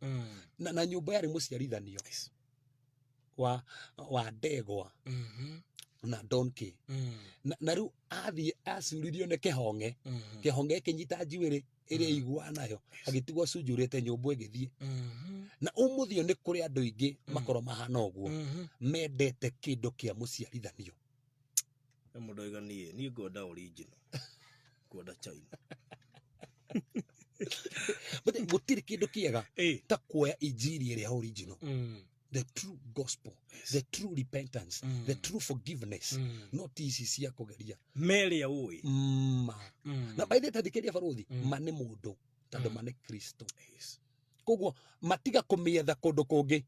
S2: na nyũmbũ yarĩ mũciarithanio wa ndegwa na donkey. Na rĩu athiĩ acuririo nĩ kĩhong'e. Kĩhong'e kĩnyita njuĩrĩ ĩrĩa iguaga nayo, agĩtigwo acunjurĩte, nyũmbũ ĩgĩthiĩ. Na ũmũthĩ ũyũ nĩ kũrĩ andũ aingĩ makorwo mahana ũguo, mendete kĩndũ kĩa mũciarithanio.
S1: Nĩ mũndũ oiga, niĩ ngwenda original, ngwenda China.
S2: But gũtirĩ kĩndũ kĩega ta kuoya injiri ĩrĩa original, the true gospel, the true repentance, the true forgiveness, no ti ici cia kũgeria.
S1: Merĩa ũĩ.
S2: Ma na by the way, tathikĩria barũthi, ma nĩ mũndũ, tondũ ma nĩ Kristo. Koguo matiga kũmĩetha kũndũ kũngĩ,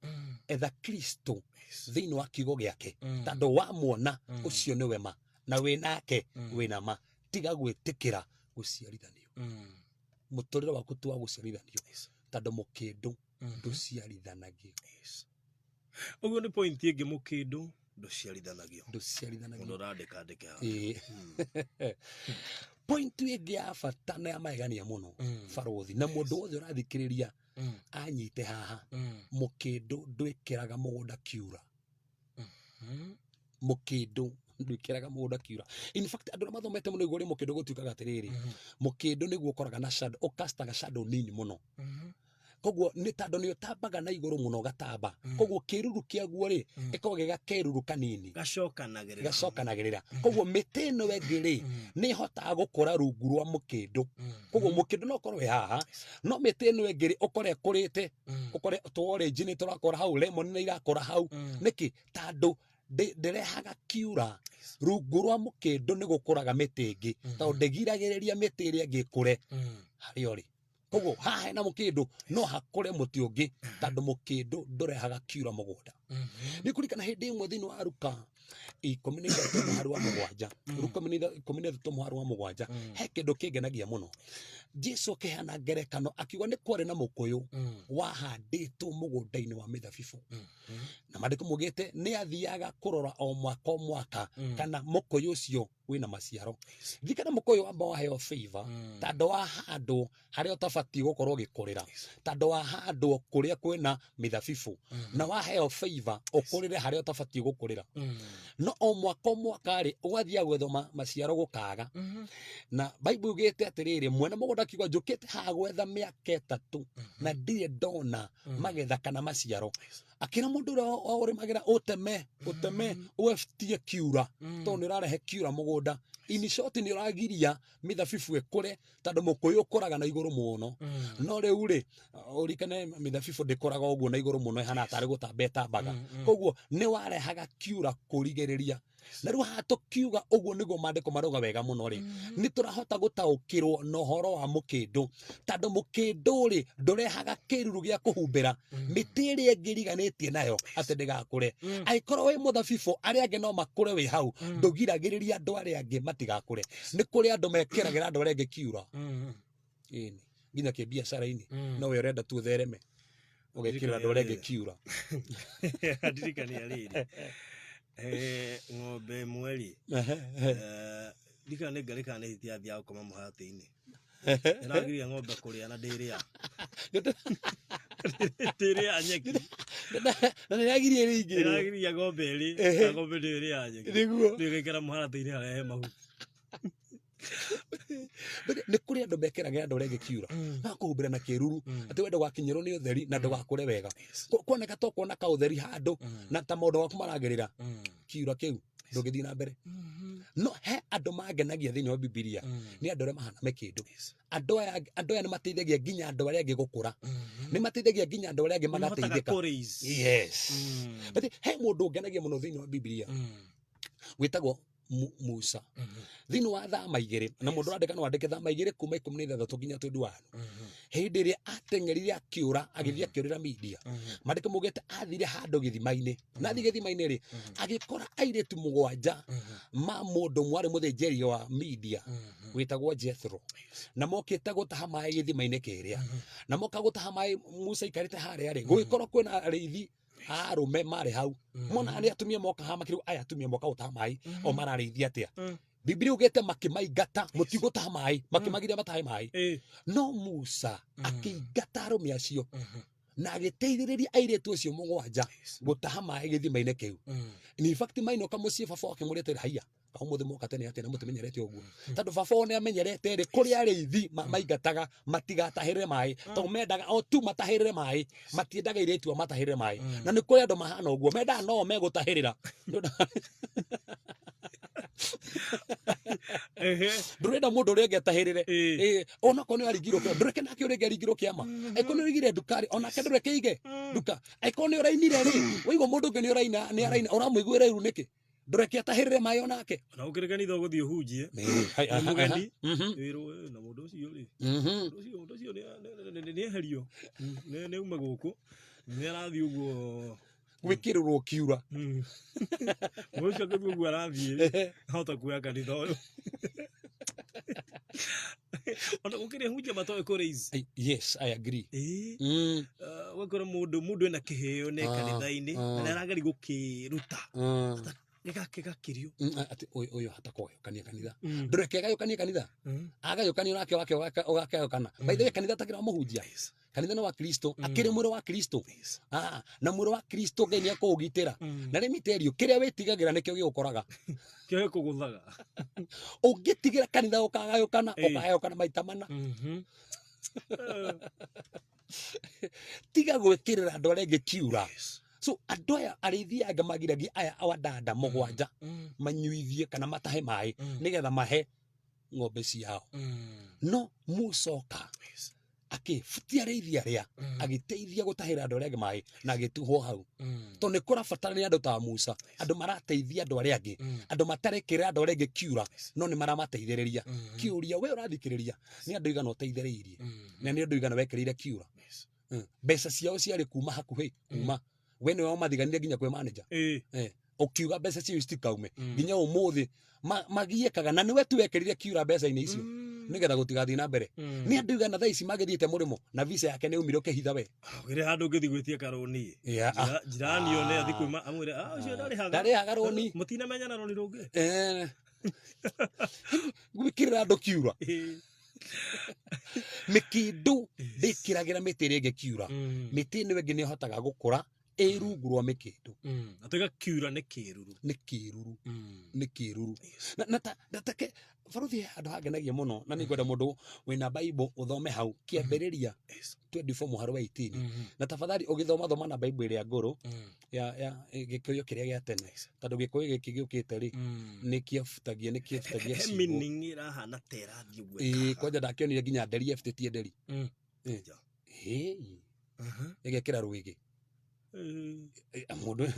S2: etha Kristo thĩinĩ wa kiugo gĩake, tondũ wamwona ũcio nĩwe ma, na wĩ nake wĩna ma. Tiga gwĩtĩkĩra gũciarithanio, mũtũrĩre waku ti wa gũciarithanio, tondũ mũkĩndũ ndũciarithanagio.
S1: Ũguo nĩ point ĩngĩ, mũkĩndũ ndũciarithanagio.
S2: Ndũciarithanagio.
S1: Mũndũ ũrandĩka andĩke haha.
S2: Ĩĩ. Point ĩngĩ ya bata na ya magegania mũno, barothi, na mũndũ wothe ũrathikĩrĩria anyite haha: mũkĩndũ ndwĩkĩraga mũgũnda kiura. Mũkĩndũ ndwĩkĩraga mũgũnda kiura. In fact, andũ arĩa mathomete mũno igũrũ rĩa mũkĩndũ, gũtuĩkaga atĩrĩrĩ, mũkĩndũ nĩguo ũkoraga na shadow, ũkastaga shadow nini mũno. Koguo nĩ tondũ nĩ ũtambaga na igũrũ mũno, ũgatamba, koguo kĩruru kĩaguo rĩ, ĩkoragwo gĩ gakeruru kanini.
S1: Gacokanagĩrĩra.
S2: Gacokanagĩrĩra. Koguo mĩtĩ ĩno ĩngĩ rĩ, nĩ ĩhotaga gũkũra rungu rwa mũkĩndũ. Koguo mũkĩndũ no ũkorwo wĩ haha, no mĩtĩ ĩno ĩngĩ rĩ, ũkore ĩkũrĩte, ũkore tũ orange nĩ tũrakũra hau, lemon nĩ irakũra hau. Nĩkĩ? Tondũ ndĩrehaga kiura. Rungu rwa mũkĩndũ nĩ gũkũraga mĩtĩ ĩngĩ, tondũ ndĩgiragĩrĩria mĩtĩ ĩrĩa ĩngĩ ĩkũre harĩa ũrĩ. Koguo haha hena mũkĩndũ, no hakũre mũtĩ ũngĩ, tondũ mũkĩndũ ndũrehaga kiura mũgũnda. Nĩ kũririkana hĩndĩ ĩmwe thĩinĩ wa Ruka 13 mũhari wa 7, Ruka 13 mũhari wa 7, he kĩndũ kĩngenagia mũno. Jesu akĩheana ngerekano akiuga nĩ kwarĩ na mũkũyũ wahandĩtwo mũgũnda-inĩ wa mĩthabibũ, na maandĩko maugĩte nĩ athiaga kũrora o mwaka o mwaka kana mũkũyũ ũcio wĩna maciaro. Ririkana, mũkũyũ wamba waheo favor tondũ wahandwo harĩa ũtabatiĩ gũkorwo ũgĩkũrĩra, tondũ wahandwo kũrĩa kwĩna mĩthabibũ, na waheo favor ũkũrĩre harĩa ũtabatiĩ gũkũrĩra. No o mwaka o mwaka rĩ, ũgathiaga gwetha maciaro, gũkaga. Na Bible ugĩte atĩrĩrĩ, mwene mũgũnda akiuga, "Njũkĩte haha gwetha mĩaka 3 na ndirĩ ndona magetha kana maciaro." Akĩra mũndũ ũrĩa ũrĩmagĩra, "Ũteme, ũteme, ũetie kiura, tondũ nĩ ũrarehe kiura mũgũnda. In short, nĩ ũragiria mĩthabibũ ĩkũre, tondũ mũkũyũ ũkũraga na igũrũ mũno." No rĩu rĩ, ũrikane mĩthabibũ ndĩkũraga ũguo na igũrũ mũno, ĩhana tarĩ gũtamba ĩtambaga. Koguo nĩ warehaga kiura kũrigĩrĩria. Na rĩu haha tũkiuga ũguo nĩguo maandĩko marauga wega mũno rĩ, nĩ tũrahota gũtaũkĩrwo na ũhoro wa mũkĩndũ, tondũ mũkĩndũ rĩ, ndũrehaga kĩruru gĩa kũhumbĩra mĩtĩ ĩrĩa ĩngĩ ĩriganĩtie nayo atĩ ndĩgakũre. Angĩkorwo wĩ mũthabibũ, arĩa angĩ no makũre wĩ hau, ndũgiragĩrĩria andũ arĩa angĩ matigakũre. Nĩ kũrĩ andũ mekĩragĩra andũ arĩa angĩ kiura. Ĩni nginya kĩbiacara-inĩ, no we ũrenda tu ũthereme, ũgekĩra andũ arĩa angĩ kiura.
S1: Ndirikania rĩrĩ, ng'ombe ĩmwe rĩ, ndikana nĩ ngarĩ kana nĩ hiti yathiaga gũkoma mũharatĩ-inĩ, ĩragiria ng'ombe kũrĩa na ndĩrĩa ndĩrĩa nyeki.
S2: Na nĩ yagirie ĩrĩa ingĩ rĩ.
S1: Ĩragiria ng'ombe ĩrĩ na ng'ombe ndĩrĩa nyeki. Nĩũgĩkĩra mũharatĩ-inĩ harĩa he mahuti.
S2: But nĩ kũrĩ andũ mekĩragĩra andũ arĩa angĩ kiura, magakũhumbĩra na kĩruru, atĩ we ndũgakinyĩrwo nĩ ũtheri na ndũgakũre wega. Kuoneka to kuona kaũtheri handũ na ta maũndũ maku maragĩrĩra, kiura kĩu ndũngĩthiĩ na mbere. No he andũ mangenagia thĩinĩ wa Bibilia, nĩ andũ arĩa mahana mĩkĩndũ. Andũ aya nĩ mateithagia nginya andũ arĩa angĩ gũkũra, nĩ mateithagia nginya andũ arĩa angĩ magateithĩka. Yes. But he mũndũ ũngenagia mũno thĩinĩ wa Bibilia wĩtagwo Musa, thĩinĩ wa Thama 2, na mũndũ ũrandĩka no andĩke Thama 2 kuma 16 nginya 21. Hĩndĩ ĩrĩa ateng'erire akĩũra, agĩthiĩ akĩũrĩra Midia, maandĩko maugĩte athire handũ gĩthima-inĩ, na athiĩ gĩthima-inĩ rĩ, agĩkora airĩtu 7 ma mũndũ mwarĩ mũthĩnjĩri wa Midia wĩtagwo Jethro, na mokĩte gũtaha maĩ gĩthima-inĩ kĩrĩa. Na moka gũtaha maĩ, Musa aikarĩte harĩa rĩ, gũgĩkorwo kwĩna arĩithi arũme marĩ hau. Mona nĩ atumia moka haha, makĩrwo aya atumia moka gũtaha maĩ o mararĩithia atĩa? Biblia ugĩte makĩmaingata, "Mũtigũtaha maĩ," makĩmagiria matahe maĩ. No Musa akĩingata arũme acio na agĩteithĩrĩria airĩtu acio 7 gũtaha maĩ gĩthima-inĩ kĩu. In fact, mainũka mũciĩ, baba wake mũrĩte, "Haiya, ũmũthĩ moka tene atĩa na mũtimenyerete ũguo?" Tondũ baba wao nĩ amenyerete rĩ, kũrĩ arĩithi maingataga matigatahĩrĩre maĩ, tondũ mendaga o tu matahĩrĩre maĩ, matiendaga airĩtu a matahĩrĩre maĩ. Na nĩ kũrĩ andũ mahana ũguo, mendaga no megũtahĩrĩra. Ndũrenda mũndũ ũrĩa ũngĩ atahĩrĩre. Ĩĩ, onakorwo nĩ waringirwo kĩama, ndũreke nake ũrĩa ũngĩ aringirwo kĩama. Angĩkorwo nĩ ũrĩgire nduka rĩ, onake ndũreke ige nduka. Angĩkorwo nĩ ũrainire rĩ, waigua mũndũ ũngĩ nĩ ũraina, nĩ araina, ũramũiguĩra iru nĩkĩ? Ndũreke atahĩrĩre maĩ onake.
S1: Ona ũkĩrĩ kanitha ũgũthiĩ ũhunjie.
S2: Hai,
S1: Nĩ
S2: aha,
S1: mũgeni.
S2: aha.
S1: Wĩrwo, "Eh, na mũndũ ũcio rĩ, mũndũ ũcio nĩ eherio. Nĩ aume gũkũ. Nĩ arathiĩ ũguo."
S2: Gwĩkĩrĩrwo kiura.
S1: Mũndũ ũcio angĩthiĩ ũguo arathiĩ rĩ, ahota kuoya kanitha ũyũ. Ona gũkĩrĩ hunjia matoĩ kũ raise.
S2: Yes, I agree.
S1: Ĩĩ. Ũgakora mũndũ ena kĩheo nĩ kanitha-inĩ na nĩ arageria gũkĩruta. Gĩgakĩrio.
S2: Atĩ ũyũ hata kũgayũkania kanitha. Ndũreke agayũkanie kanitha. Agayũkanio nake wake ũgakayũkana. By the way, kanitha takĩrĩ wa mũhunjia. Kanitha nĩ wa Kristo. Akĩrĩ mwĩrĩ wa Kristo. Na mwĩrĩ wa Kristo Ngai nĩ akũũgitĩra. Na let me tell you, kĩrĩa wĩtigagĩra nĩkĩo gĩgũkoraga.
S1: Kĩo gĩkũgũthaga.
S2: Ũngĩtigĩra kanitha ũkagayũkana, ũkagayũkana maita mana. Tiga gwĩkĩrĩra andũ arĩa angĩ kiura. So andũ aya arĩithi anga magiragia aya wadada mũgwanja manyuithie kana matahe maĩ nĩgetha mahe ng'ombe ciao. No Musa oka akĩbutia arĩithi arĩa, agĩteithia gũtahĩra andũ arĩa angĩ maĩ na agĩtuhwo hau. Tondũ nĩ kũrabatarania andũ ta Musa, andũ marateithia andũ arĩa angĩ, andũ matarekĩra andũ arĩa angĩ kiura, no nĩ maramateithĩrĩria. Kĩũria we ũrathikĩrĩria, nĩ andũ igana ũteithĩrĩirie na nĩ andũ igana wekĩrĩire kiura? Mbeca ciao ciarĩ kuma hakuhĩ kuma we nĩwe wamathiganire nginya kwĩ manager. Ũkiuga mbeca ciao citikaume nginya ũmũthĩ magiĩkaga na nĩwe tu wekĩrire kiura mbeca-inĩ icio nĩgetha gũtigathiĩ na mbere. Nĩ andũ igana thaa ici magĩthiĩte mũrĩmo na visa yake nĩ umire ũkĩhitha we.
S1: Ũkĩrĩ handũ ũngĩthiĩ gwĩtia karũni. Jirani one athiĩ kwĩma amwĩre, "Ah, ũcio ndarĩhaga."
S2: Ndarĩhaga rũni.
S1: Mũtinamenyana rũni rũngĩ.
S2: Gwĩkĩrĩra andũ kiura. Mĩkĩndũ ndĩkĩragĩra mĩtĩ ĩrĩa ĩngĩ kiura. Mĩtĩ ĩno ĩngĩ nĩ ĩhotaga gũkũra ĩ rungu rwa mĩkĩndũ.
S1: Na tuiga kiura nĩ kĩruru.
S2: Nĩ kĩruru. Nĩ kĩruru. Na take baruthi he handũ hangenagia mũno na nĩ ngwenda mũndũ wĩna Bible ũthome hau kĩambĩrĩria 24 mũhari wa 18. Na tafadhali ũgĩthoma thoma na Bible ĩrĩa ngũrũ ya Gĩkũyũ kĩrĩa gĩa tene, tondũ Gĩkũyũ gĩkĩ gĩũkĩte rĩ, nĩ kĩebutagia
S1: He
S2: ciugo.
S1: Meaning ĩrahana ta ĩrathiĩ ũguo
S2: Ĩĩ,
S1: ĩkaga.
S2: kwanja ndakĩonire nginya nderi ebutĩtie nderi.
S1: Ja.
S2: Ĩĩ. Ĩgekĩra rwĩgĩ. Mũndũ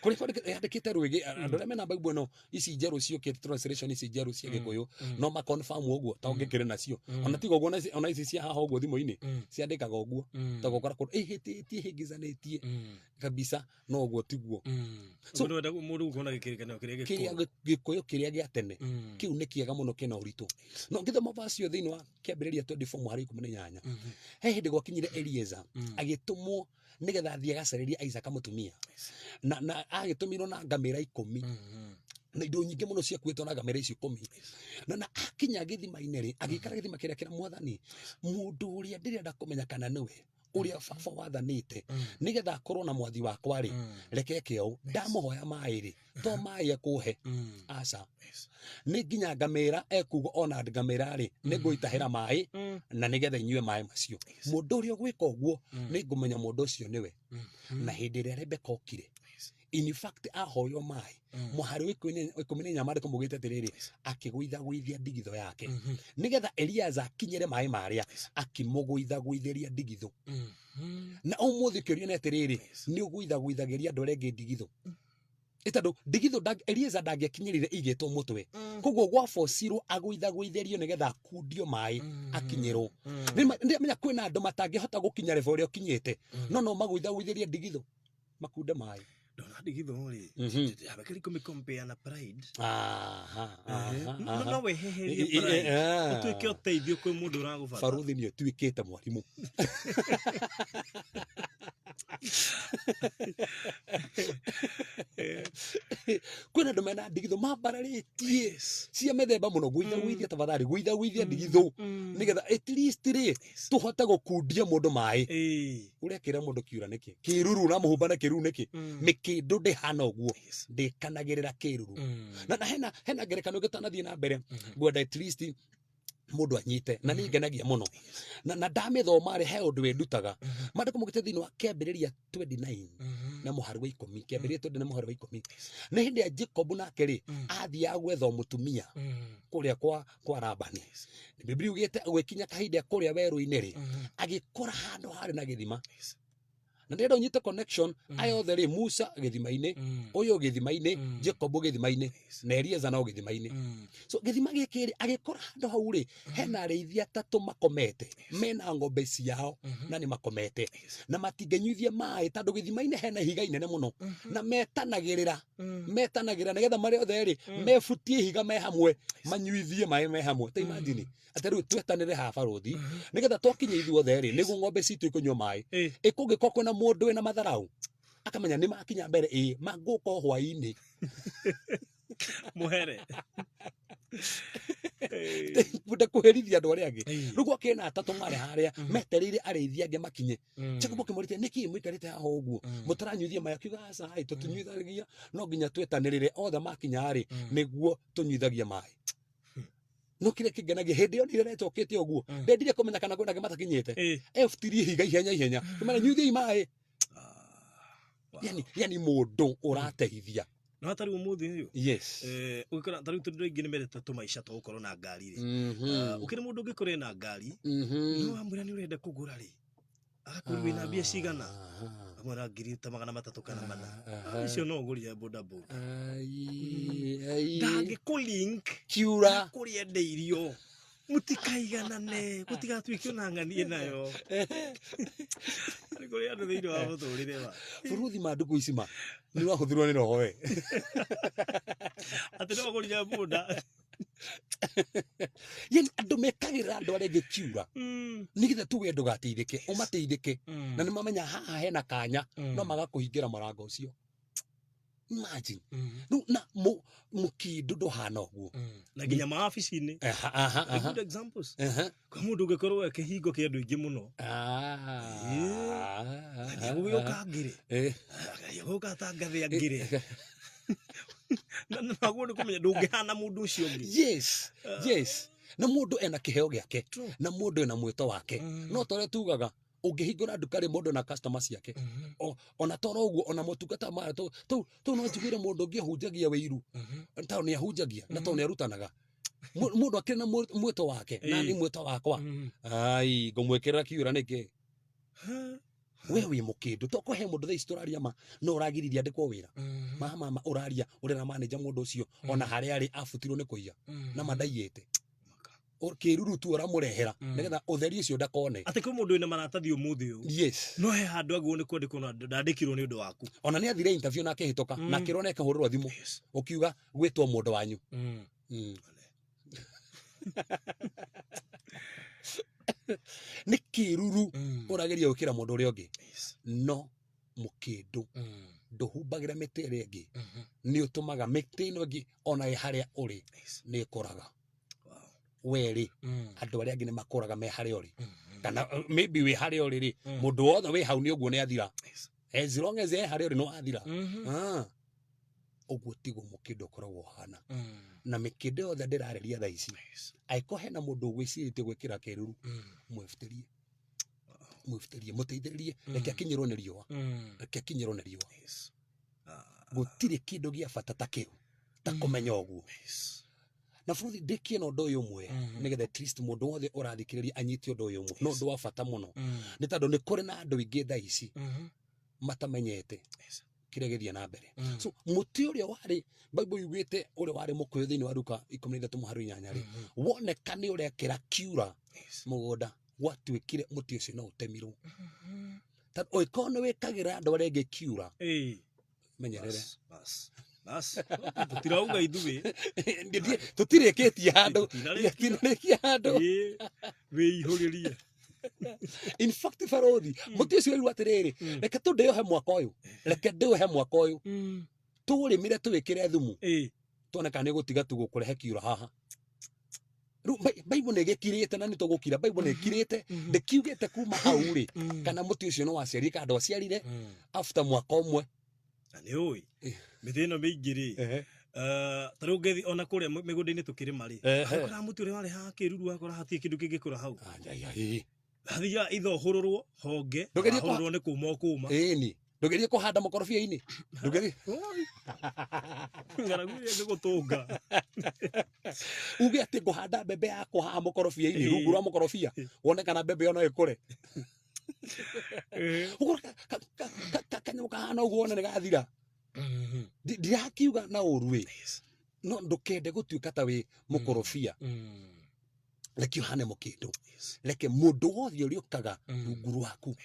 S2: kũrĩa yandĩkĩte rwĩgĩ, andũ arĩa mena Bible ĩno ici njerũ ciũkĩte, translation ici njerũ cia Gĩkũyũ, no ma confirm ũguo ta ũngĩkĩrĩ nacio. Ona tiga ũguo, ona ici cia haha ũguo thimũ-inĩ ciandĩkaga ũguo, ta gũkora kũndũ ĩhĩtĩtie ĩhĩngĩcanĩtie kabisa, no ũguo tiguo.
S1: So ndwenda mũndũ gũkorwo na gĩkĩrĩkanĩro kĩrĩa
S2: kĩrĩa
S1: gĩkũrũ.
S2: Gĩkũyũ kĩrĩa gĩa tene kĩu nĩ kĩega mũno, kĩna ũritũ. No ngĩthoma verse ĩyo thĩinĩ wa kĩambĩrĩria 24 mũhari 18, he hĩndĩ gwakinyire Eliezer agĩtũmwo nĩgetha athiĩ agacarĩrie Isaac mũtumia, na agĩtũmirwo na ngamĩra 10 na indo nyingĩ mũno ciakuĩtwo na ngamĩra icio 10. Na akinya gĩthima-inĩ rĩ, agĩikara gĩthima kĩrĩa kĩra mwathani, mũndũ ũrĩa ndĩrenda kũmenya kana nĩwe ũrĩa baba wathanĩte nĩgetha akorwo na mwathi wakwa rĩ, reke eke ũũ, ndamũhoya maĩ rĩ, to maĩ ekũhe, aca, nĩ nginya ngamĩra ekuga, ona ngamĩra rĩ, nĩ ngũitahĩra maĩ na nĩgetha inyue maĩ macio. Mũndũ ũrĩa ũgwĩka ũguo, nĩ ngũmenya mũndũ ũcio nĩwe. Na hĩndĩ ĩrĩa Rebeka okire, in fact ahoywo maĩ, mũhari wa 14 maandĩko maugĩte atĩrĩrĩ, akĩgũithagũithia ndigithũ yake nĩgetha Eliaza akinyĩre maĩ marĩa, akĩmũgũithagũithĩria ndigithũ. Na ũmũthĩ kĩũria nĩ atĩrĩrĩ, nĩ ũgũithagũithagĩria andũ arĩa angĩ ndigithũ? Ĩ tondũ ndigithũ Elieza ndangĩakinyĩrire igĩtwo mũtwe, koguo gwabocirwo agũithagũithĩrio nĩgetha akundio maĩ akinyĩrwo. Nĩmenya kwĩna andũ matangĩhota gũkinya level ĩrĩa ũkinyĩte, no magũithagũithĩrie ndigithũ makunde maĩ.
S1: Ndona ndigithũ rĩ, ndabekeri kũmĩ na pride.
S2: Aha, aha,
S1: No
S2: aha.
S1: no weheherie pride ũtuĩke ũteithio kwĩ mũndũ ũragũbata.
S2: Baruthi nĩ ũtuĩkĩte mwarimũ. Kwĩna andũ mena ndigithũ mambararĩtie cia mĩthemba mũno. Gũithagũithia, tafadhali gũithagũithia ndigithũ nĩgetha at least rĩ tũhote gũkundia mũndũ maĩ. Ũrekĩra mũndũ kiura nĩkĩ? Kĩruru ũramũhumba na kĩruru nĩkĩ? Mĩkĩndũ ndĩhana ũguo, ndĩkanagĩrĩra kĩruru. Na hena ngerekano ĩngĩ tanathiĩ na mbere, ngwenda at least mũndũ anyite na nĩ ngenagia mũno na ndamĩthoma rĩ, he ũndũ wĩndutaga. Maandĩko maugĩte thĩinĩ wa kĩambĩrĩria 29 na mũhari wa 10, kĩambĩrĩria 29 na mũhari wa 10, nĩ hĩndĩ ya Jacob nake rĩ, athiaga gwetha mũtumia kũrĩa kwa Labani. Biblia ugĩte gwĩkinya kahinda kũrĩa werũ-inĩ rĩ, agĩkora handũ harĩ na gĩthima. Na ndĩrenda ũnyite connection. Aya othe rĩ, Musa gĩthima-inĩ, ũyũ gĩthima-inĩ, Jacob gĩthima-inĩ, na Elieza nao gĩthima-inĩ. So gĩthima gĩkĩ rĩ, agĩkora handũ hau rĩ, hena arĩithi atatũ makomete, mena ng'ombe ciao na nĩ makomete na matingĩnyuithia maĩ tondũ gĩthima-inĩ hena ihiga inene mũno, na metanagĩrĩra metanagĩrĩra nĩgetha marĩ othe rĩ mebutie ihiga me hamwe, manyuithie maĩ me hamwe. Ta imagine atĩ rĩu twetanĩre haha barũthi nĩgetha twakinya ithuothe rĩ, nĩguo ng'ombe citũ ikũnyua maĩ. Ĩkũngĩkorwo kwĩna mũndũ wĩna matharau akamenya nĩ makinya mbere, ĩ mangũka o hwaĩ-inĩ.
S1: Muhere.
S2: Ndakũherithia andũ arĩa angĩ. Rĩu gwakĩrĩ na atatũ marĩ harĩa metereire arĩithi angĩ makinye. Jacob akĩmũrĩte, nĩkĩ mũikarĩte haha ũguo mũtaranyuithia maĩ? Akiuga, aca ĩ, tũtinyuithagia, no nginya twetanĩrĩre othe makinya rĩ, nĩguo tũnyuithagia maĩ. No kĩrĩa kĩngenagia, hĩndĩ ĩyo nĩ ĩrecokete ũguo, ndendire kũmenya kana kwĩna angĩ matakinyĩte. Ebutirie ihiga ihenya ihenya, kĩmera nyuithiai maĩ. Yani mũndũ ũrateithia.
S1: No hatarĩ ũmũthĩ ũyũ.
S2: Yes.
S1: Ũgĩkora tarĩu tondũ aingĩ nĩ mendete tũmaica twa gũkorwo na ngari rĩ. Ũkĩrĩ mũndũ ũngĩkorwo ena ngari, no wamwĩra nĩ ũrenda kũgũra rĩ, agakũria wĩna mbia cigana, amwĩra ngiri ta 300 kana 400. Icio no ũgũrire boda boda.
S2: Ai, ai.
S1: Ndangĩkũ link
S2: kiura
S1: kũrĩa endeirio, mũtikaiganane, gũtigatuĩke ona ng'anie nayo nĩ kũrĩ andũ thĩinĩ wa mũtũrĩre wa
S2: Bũrũthi ma ndukũ ici ma nĩ ũrahũthĩrwo nĩ roho we.
S1: Atĩ no ũgũrire boda.
S2: Yani andũ mekagĩrĩra andũ arĩa angĩ kiura nĩgetha tuge ndũgateithĩke, ũmateithĩke, na nĩ mamenya haha hena kanya, no magakũhingĩra mũrango ũcio. Imagine rĩu na mũkĩndũ ndũhana ũguo.
S1: Na nginya mawabici-inĩ.
S2: Aha, aha, aha.
S1: Good examples. Kwa mũndũ ũngĩkorwo e kĩhingo kĩa andũ aingĩ mũno, geria gũgĩũka ngĩre, geria gũka tangathe angĩre. Naguo nĩ kũmenya ndũngĩhana mũndũ ũcio ũngĩ.
S2: Yes, na mũndũ ena kĩheo gĩake, na mũndũ ena mwĩto wake. No torĩa tugaga, ũngĩhingũra nduka rĩ, mũndũ na customer ciake. Ona toro ũguo, ona motungata maya tũu, no njiguire mũndũ ũngĩ ahunjagia wĩiru tondũ nĩ ahunjagia na tondũ nĩ arutanaga. Mũndũ akĩrĩ na mwĩto wake na nĩ mwĩto wakwa, ai, ngũmwĩkĩrĩra kiura nĩkĩ? We wĩ mũkĩndũ to he mũndũ thaa ici tũraria ma no ũragiririe andĩkwo wĩra ma mama ũraria ũrera manager, mũndũ ũcio ona harĩa arĩ abutirwo nĩ kũiya na mandaiyĩte. Kĩruru tu ũramũrehera nĩgetha ũtheri ũcio ndakone.
S1: Atĩ kwĩ mũndũ wĩna maratathi ũmũthĩ ũyũ, no he handũ agwo nĩ kwandĩkwo na ndandĩkirwo nĩ ũndũ waku.
S2: Ona nĩ athire interview na akĩhĩtũka na akĩrwo nĩ akĩhũrĩrwo thimũ ũkiuga gwĩtwo mũndũ wanyu. Nĩ kĩruru ũrageria gwĩkĩra mũndũ ũrĩa ũngĩ. No mũkĩndũ ndũhumbagĩra mĩtĩ ĩrĩa ĩngĩ, nĩ ũtũmaga mĩtĩ ĩno ĩngĩ ona ĩ harĩa ũrĩ nĩ ĩkũraga. Werĩ andũ arĩa angĩ nĩ makũraga me harĩa ũrĩ, kana maybe wĩ harĩa ũrĩ rĩ, mũndũ wothe wĩ hau nĩ ũguo nĩ athira. As long as e harĩa ũrĩ nĩ wathira. Ah. Ũguo tiguo mũkĩndũ ũkoragwo ũhana. Na mĩkĩndũ yothe ndĩrarĩria thaa ici, angĩkorwo hena mũndũ ũgwĩcirĩtie gwĩkĩra kĩruru, mwĩbutĩrie, mwĩbutĩrie, mũteithĩrĩrie, reke akinyĩrwo nĩ riũa, reke akinyĩrwo nĩ riũa. Gũtirĩ kĩndũ gĩa bata ta kĩu, ta kũmenya ũguo. Na bũrũri ndĩkie na ũndũ ũyũ ũmwe, nĩgetha at least mũndũ wothe ũrathikĩrĩria anyite ũndũ ũyũ ũmwe. No ũndũ wa bata mũno nĩ tondũ nĩ kũrĩ na andũ aingĩ thaa ici matamenyete kĩrĩa gĩthiĩ na mbere. So mũtĩ ũrĩa warĩ, Bible yugĩte ũrĩa warĩ mũkũyũ thĩinĩ wa Luka 13 mũhari 8 rĩ, woneka nĩ ũrekĩra kiura mũgũnda, gwatuĩkire mũtĩ ũcio no ũtemirwo. Tondũ ũngĩkorwo nĩ wĩkagĩra andũ arĩa angĩ kiura, menyerere.
S1: Bas, bas, bas. Tũtirauga ithuĩ.
S2: Tũtirĩkĩtie handũ.
S1: Tũtinarĩkia.
S2: Tũtinarĩkia handũ.
S1: Wĩihũrĩrie.
S2: In fact, barothi, mũtĩ ũcio ũrirwo atĩrĩrĩ, reke tũndĩohe mwaka ũyũ, reke ndĩũhe mwaka ũyũ, tũũrĩmĩre, tũwĩkĩre thumu, tuone kana nĩ gũtiga tu gũkũrehe kiura haha. Rĩu Bible nĩ ĩgĩkirĩte na nĩ tũgũkira. Bible nĩ ĩkirĩte, ndĩkiugĩte kuma hau rĩ kana mũtĩ ũcio nĩ waciarire kana ndwaciarire after mwaka ũmwe.
S1: Na nĩ ũĩ mĩtĩ ĩno mĩingĩ rĩ, ta rĩu ũngĩthiĩ ona kũrĩa mĩgũnda-inĩ tũkĩrĩma rĩ, ũkoraga mũtĩ ũrĩa warĩ haha kĩruru, wakora hatirĩ kĩndũ kĩngĩkũra hau.
S2: Ai, ai, ai.
S1: Hathiaga ithohũrũrwo honge,
S2: Ndũgerie
S1: wahũrũrwo nĩ kũma ũkũma.
S2: Ĩni ndũgerie kũhanda mũkorobia-inĩ, ndũgerie.
S1: Ng'aragu ĩrĩa ĩngĩgũtũnga.
S2: Uge atĩ ngũhanda mbembe yakwa haha mũkorobia-inĩ, rungu rwa mũkorobia, wone kana mbembe ĩyo no ĩkũre. Ũguo. kahana ũguo wona nĩ gathira. Ndirakiuga na ũru ĩ, no ndũkende gũtuĩka ta wĩ mũkorobia. Reke ũhane mũkĩndũ. Reke mũndũ wothe ũrĩa ũkaga rungu rwaku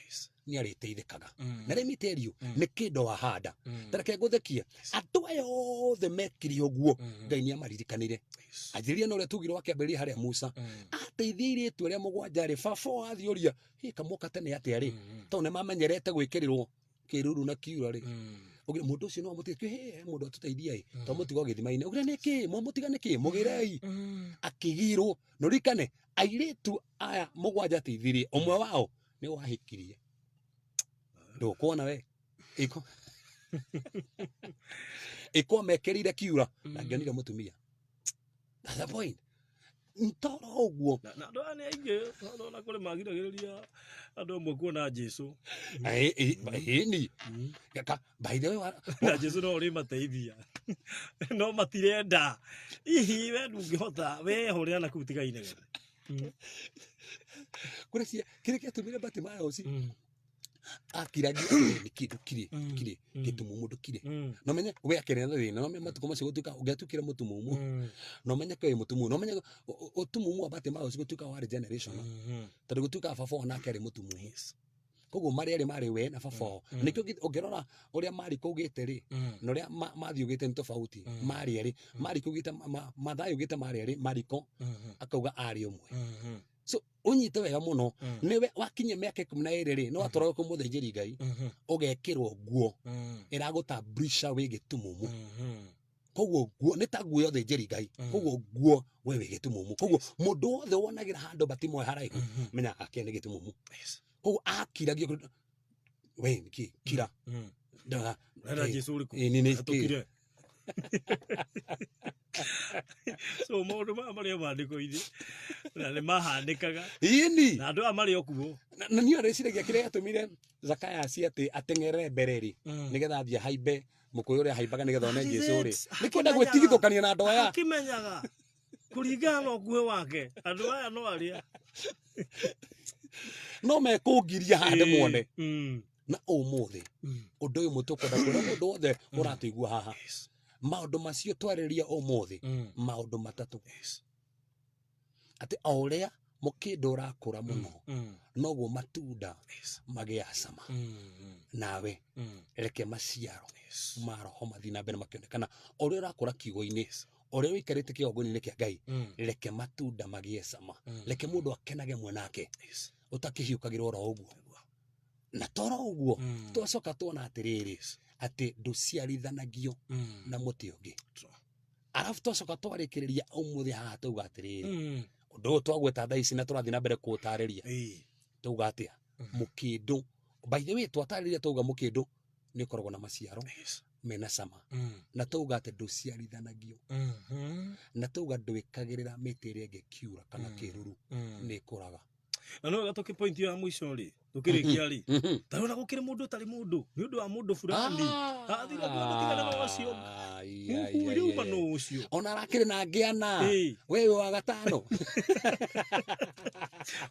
S2: nĩ arĩteithĩkaga. Na let me tell you, nĩ kĩndũ wahanda. Ta reke ngũthekie, andũ aya othe mekire ũguo, Ngai nĩ amaririkanire. Anjĩrĩria na ũrĩa tugire wa kĩambĩrĩria harĩa Musa ateithia airĩtu arĩa mũgwanja rĩ, baba wathiĩ ũria hĩ kamoka tene atĩa rĩ, tondũ nĩ mamenyerete gwĩkĩrĩrwo kĩruru na kiura rĩ. Ũgire mũndũ ũcio no amũtige, hĩ mũndũ atũteithia ĩ, twamũtiga o gĩthima-inĩ. Ũgire nĩkĩ mwamũtiga nĩkĩ, mũgĩrei. Akĩgirwo. Na ũririkane airĩtu aya mũgwanja ateithirie, ũmwe wao nĩ wahikirie. Ndũkuona we iko iko mekĩrire kiura na ngĩonire mũtumia. That's the point. Toro ũguo.
S1: Na andũ aya nĩ aingĩ, tondũ ona kũrĩ magiragĩrĩria andũ amwe kuona Jesu.
S2: Ĩni. By the way,
S1: Na Jesu no ũrĩmateithia, no matirenda. Hihi we ndũngĩhota, we hũrĩra na kũu tiga inegene.
S2: Kũrĩ cia kĩrĩa kĩatũmire Bartimaeus akiragia atĩrĩrĩ, nĩ kĩndũ kirĩ kirĩ gĩtumumu ndũkire. No menye we akĩrĩ na thĩna, no menye matukũ macio gũtuĩka ũngĩatuĩkire mũtumumu, no menye kwĩ mũtumumu, no menye ũtumumu wa Bartimaeus gũtuĩka warĩ generation, tondũ gũtuĩka baba wao nake arĩ mũtumumu. Koguo marĩ erĩ marĩ we na baba wao. Nĩkĩo ũngĩrora ũrĩa Mariko augĩte rĩ, na ũrĩa Matthew augĩte nĩ tofauti. Marĩ erĩ, Mariko augĩte Mathayo augĩte marĩ erĩ, Mariko akauga arĩ ũmwe. So ũnyite wega mũno, nĩwe wakinyia mĩaka 12 rĩ, nĩ watwaragwo kwĩ mũthĩnjĩri Ngai, ũgekĩrwo nguo ĩragũtamburisha wĩ gĩtumumu. Koguo nguo nĩ ta nguo ya ũthĩnjĩri Ngai. Koguo nguo we wĩ gĩtumumu. Koguo mũndũ wothe wonagĩra handũ Bartimayo haraihu, menya ake nĩ gĩtumumu. Koguo akiragio we nĩkĩ kira. Ndaga.
S1: Ũrenda Jesu ũrĩkũ?
S2: Ĩ, nĩ kĩ?
S1: Atũkire. So maũndũ maya marĩ o maandĩko-inĩ na nĩ mahanĩkaga.
S2: Ĩni.
S1: Na andũ aya marĩ o kuo.
S2: Na niĩ ndĩciragia kĩrĩa gĩatũmire Zakayasi atĩ ateng'ere mbere rĩ, nĩgetha athiĩ ahaimbe mũkũyũ ũrĩa ahaimbaga nĩgetha one
S1: That is
S2: Jesu rĩ,
S1: it.
S2: nĩ kwenda gwĩtigithũkania na andũ aya.
S1: Akĩmenyaga kũringana na ũkuhĩ wake andũ aya no arĩa
S2: No mekũngiria hande muone. Na ũmũthĩ ũndũ ũyũ mũtũ kwenda kwĩra mũndũ wothe ũratũigua haha, maũndũ macio twarĩria ũmũthĩ, maũndũ matatũ, atĩ o ũrĩa mũkĩndũ ũrakũra mũno, noguo matunda magĩaga cama. Nawe reke maciaro ma roho mathiĩ na mbere makĩonekana o ũrĩa ũrakũra kiugo-inĩ, o ũrĩa ũikarĩte kĩgongona-inĩ kĩa Ngai, reke matunda magĩe cama. Reke mũndũ akenage mwanake ũtakĩhiũkagĩra oro ũguo. Na toro ũguo twacoka tuona atĩrĩrĩ, atĩ ndũciarithanagio na mũtĩ ũngĩ. Arabu twacoka twarĩkĩrĩria ũmũthĩ haha twauga atĩrĩrĩ, ũndũ ũyũ twagweta thaa ici na tũrathiĩ na mbere kũũtarĩria, twauga atĩa? Mũkĩndũ, by the way, twatarĩria twauga mũkĩndũ nĩ ũkoragwo na maciaro mena cama. Na twauga atĩ ndũciarithanagio. Na twauga ndwĩkagĩrĩra mĩtĩ ĩrĩa ĩngĩ kiura kana kĩruru, nĩ ĩkũraga.
S1: Na no wega tũkĩ point ya mwisho rĩ, tũkĩrĩkia rĩ, ta rĩu gũkĩrĩ mũndũ ũtarĩ mũndũ nĩ ũndũ wa mũndũ fulani. Athire kuona tigana na ũcio. Rĩu ma nũ ũcio.
S2: Ona arakĩrĩ na ngĩana. We wĩ wa gatano.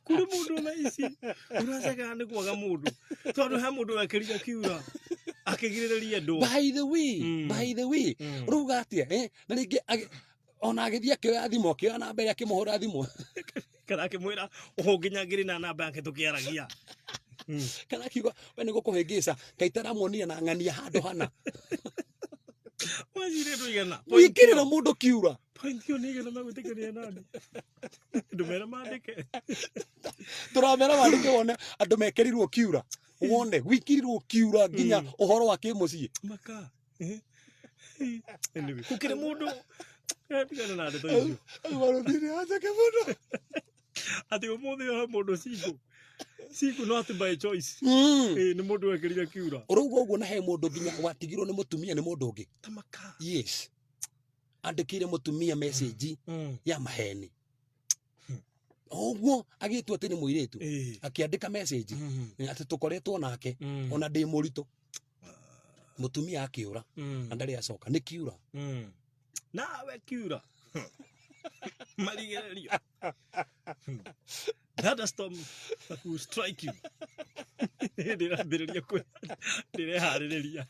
S1: Kũrĩ mũndũ na ici ũracekaga nĩ kwaga mũndũ, tondũ he mũndũ wekĩrire kiura akĩgirĩrĩria andũ.
S2: By the way, by the way, ũrauga atĩa? Na rĩngĩ ona agĩthiĩ akĩoya thimũ, akĩoya namba ĩrĩa akĩmũhũra thimũ.
S1: Kana akĩmwĩra ũhũ nginya ngĩrĩ na namba yake tũkĩaragia.
S2: Kana akiuga we nĩ gũkũhĩngĩca, Ngai taramuonia na ng'ania handũ hana.
S1: Weciria ndũigana.
S2: Wĩkĩrĩra mũndũ kiura.
S1: Point ĩyo nĩ igana megwĩtĩkania nani. Andũ mera mandĩke.
S2: Tũramera mandĩke wone andũ mekĩrirwo kiura. Wone gwĩkĩrirwo kiura nginya ũhoro wa kĩmũciĩ.
S1: Maka. Anyway, gũkĩrĩ mũndũ tigana na ndeto icio.
S2: Marũthire anjake mũno.
S1: Atĩ ũmũthĩ he mũndũ single. Single not by choice. Nĩ mũndũ wekĩrire kiura.
S2: Ũrauga ũguo na he mũndũ nginya watigirwo nĩ mũtumia nĩ mũndũ ũngĩ.
S1: Tamaka.
S2: Yes. Andĩkĩire mũtumia message ya maheni. Ũguo agĩtua atĩ nĩ mũirĩtu. Akĩandĩka message atĩ tũkoretwo nake ona ndĩ mũritũ. Mũtumia akĩũra na ndarĩ acoka nĩ kiura.
S1: Nawe kiura. Marigĩrĩrio. Thunderstorm will strike you. Ndĩrambĩrĩria ndĩreharĩrĩria.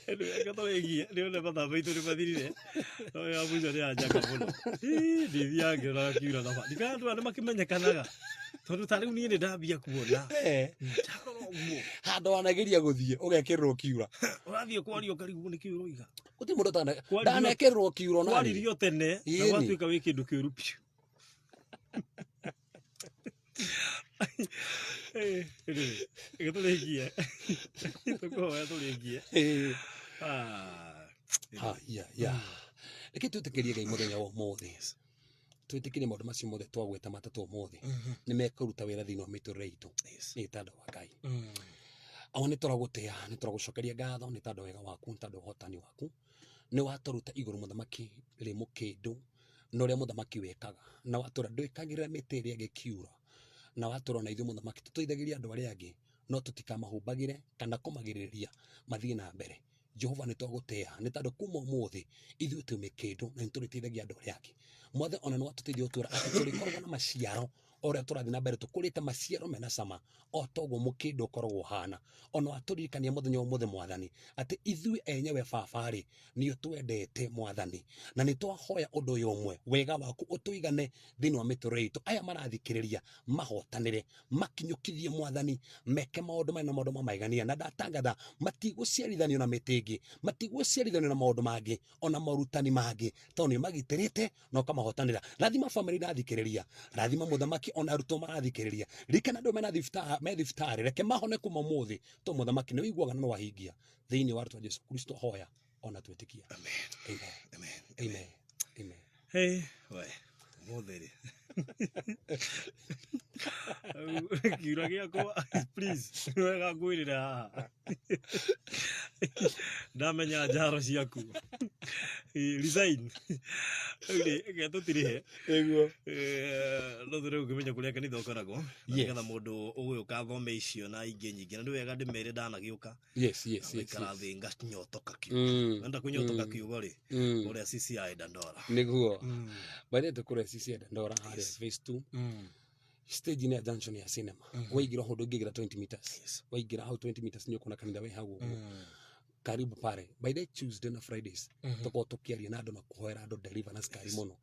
S1: Reke tũrĩkie, nĩone mathaa maitũ nĩ mathirire. No ya mũico nĩ yanjaka mũno. Ĩ, ndĩthiaga ngĩroraga kiura na ba. Ndikana andũ aya nĩ makĩmenyekanaga. Tondũ ta rĩu niĩ nĩ ndambia kuona. Ndarora ũguo.
S2: Handũ wanageria gũthiĩ ũgekĩrĩrwo kiura.
S1: Ũrathiĩ kwaria ũkarigwo nĩkĩ ũroiga.
S2: Gũtirĩ mũndũ
S1: Kwaririo-
S2: ndanekĩrĩrwo kiura ona niĩ.
S1: Kwaririo tene na
S2: Ĩni.
S1: gwatuĩka wĩ kĩndũ kĩũru biũ. Reke tũrĩkie. Tũkũhoya tũrĩkie. Ah,
S2: Ha, ya, ya. Reke twĩtĩkĩrie Ngai mũthenya wa ũmũthĩ. Twĩtĩkĩrie maũndũ macio mothe twagweta matatũ ũmũthĩ nĩ mekũruta wĩra thĩinĩ wa mĩtũrĩre itũ. Nĩ tondũ wa Ngai. Awa nĩ tũragũtĩa, nĩ tũragũcokeria ngatho nĩ tondũ wega waku, nĩ tondũ ũhotani waku. Nĩ watũruta igũrũ mũthamaki rĩ mũkĩndũ na ũrĩa mũthamaki wĩkaga. Na watũra ndwĩkagĩrĩra mĩtĩ ĩrĩa ĩngĩ kiura. Na watũra ona ithuĩ mũthamaki tũteithagĩria andũ arĩa angĩ no tũtikamahumbagĩre kana kũmagirĩrĩria mathiĩ na mbere. Jehova nĩ twagũtĩa nĩ tondũ kuma ũmũthĩ ithuĩ twĩ mĩkĩndũ na nĩ tũrĩteithagia andũ arĩa angĩ. Mwathani ona nĩ watũteithia ũtwĩra atĩ tũrĩkoragwo na maciaro o ũrĩa tũrathiĩ na mbere tũkũrĩte maciaro mena cama o toguo mũkĩndũ ũkoragwo ũhana. Ona watũririkania mũthenya wa ũmũthĩ Mwathani atĩ ithuĩ enyewe baba rĩ nĩ ũtwendete Mwathani, na nĩ twahoya ũndũ ũyũ ũmwe, wega waku ũtũigane thĩinĩ wa mĩtũrĩre itũ. Aya marathikĩrĩria mahotanĩre, makinyũkithie Mwathani, meke maũndũ mena maũndũ ma magegania, na ndatangatha matigũciarithanio na mĩtĩ ĩngĩ, matigũciarithanio na maũndũ mangĩ ona morutani mangĩ, tondũ nĩ ũmagitĩrĩte na ũkamahotanĩra. Rathima bamĩrĩ irathikĩrĩria, rathima mũthamaki ona arutwo marathikĩrĩria, ririkana andũ mena thibitarĩ, me thibitarĩ, reke mahone kuma ũmũthĩ, tondũ mũthamaki nĩ ũiguaga na nĩ wahingia. Thĩinĩ wa rĩtwa Jesu Kristo hoya ona twĩtĩkia.
S1: Amen.
S2: Amen.
S1: Amen.
S2: Amen. Amen.
S1: Hey, we, ũmũthĩ rĩ. Kiura gĩakwa, please, nĩ wega ngwĩrĩre haha. Ndamenya njaro ciaku. Resign. Rĩu rĩ, reke tũtirĩhe.
S2: Nĩguo.
S1: No rĩu ngĩmenya kũrĩa kanitha ũkoragwo. Na
S2: Yes.
S1: nĩgetha mũndũ ũgũgĩũka athome icio na ingĩ nyingĩ. Na nĩ wega ndĩmere ndanagĩũka.
S2: Yes, yes, yes.
S1: Ngaikara
S2: yes.
S1: thĩ nganyotoka kiugo. Wenda kũnyotoka kiugo rĩ, ũrĩa CCI Dandora.
S2: Nĩguo. By the way tũkũrĩa CCI Dandora harĩa phase 2. Stage-inĩ ya junction ya cinema. Waingĩra hau ndũngĩingĩra 20 meters.
S1: Yes.
S2: Waingĩra hau 20 meters nĩ ũkuona kanitha wĩ hau ũguo. Karibu pare. By the way, Tuesday na Fridays tũkoragwo tũkĩaria na andũ na kũhoera andũ deliverance kari mũno.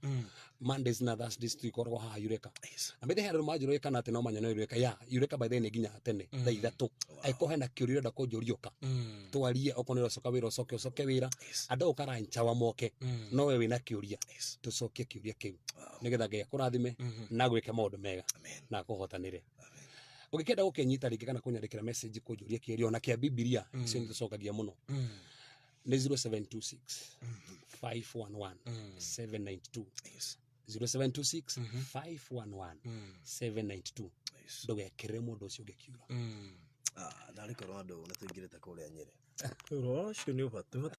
S2: Mondays na Thursdays tũikoragwo haha Eureka.
S1: Yes.
S2: Na by the way, andũ manjũragia kana atĩ no manyone Eureka. Ya, Eureka by the way nĩ nginya tene thaa 3. Angĩkorwo hena kĩũria ũrenda kũnjũria ũka. Twarie okorwo nĩ ũracoka wĩra ũcoke ũcoke wĩra.
S1: Yes.
S2: Andũ a gũka lunch hour moke. No we wĩna kĩũria.
S1: Yes.
S2: Tũcokie kĩũria kĩu.
S1: Wow.
S2: Nĩgetha Ngai akũrathime na gwĩke maũndũ mega
S1: Amen.
S2: na akũhotanĩre. Ũngĩkĩenda gũkĩnyita rĩngĩ kana kũnyandĩkĩra message kũnjũria kĩũria ona kĩa Bibilia, icio nĩ tũcokagia mũno. Nĩ 0726 511 792.
S1: Yes.
S2: 0726 511 792.
S1: Yes.
S2: Ndũgekĩrĩre mũndũ ũcio ũngĩ kiura.
S1: Ah, ndarĩ korwo andũ nĩ tũingĩrĩte kũrĩa Nyĩrĩ. Ũhoro ũcio nĩ ũbatiĩ.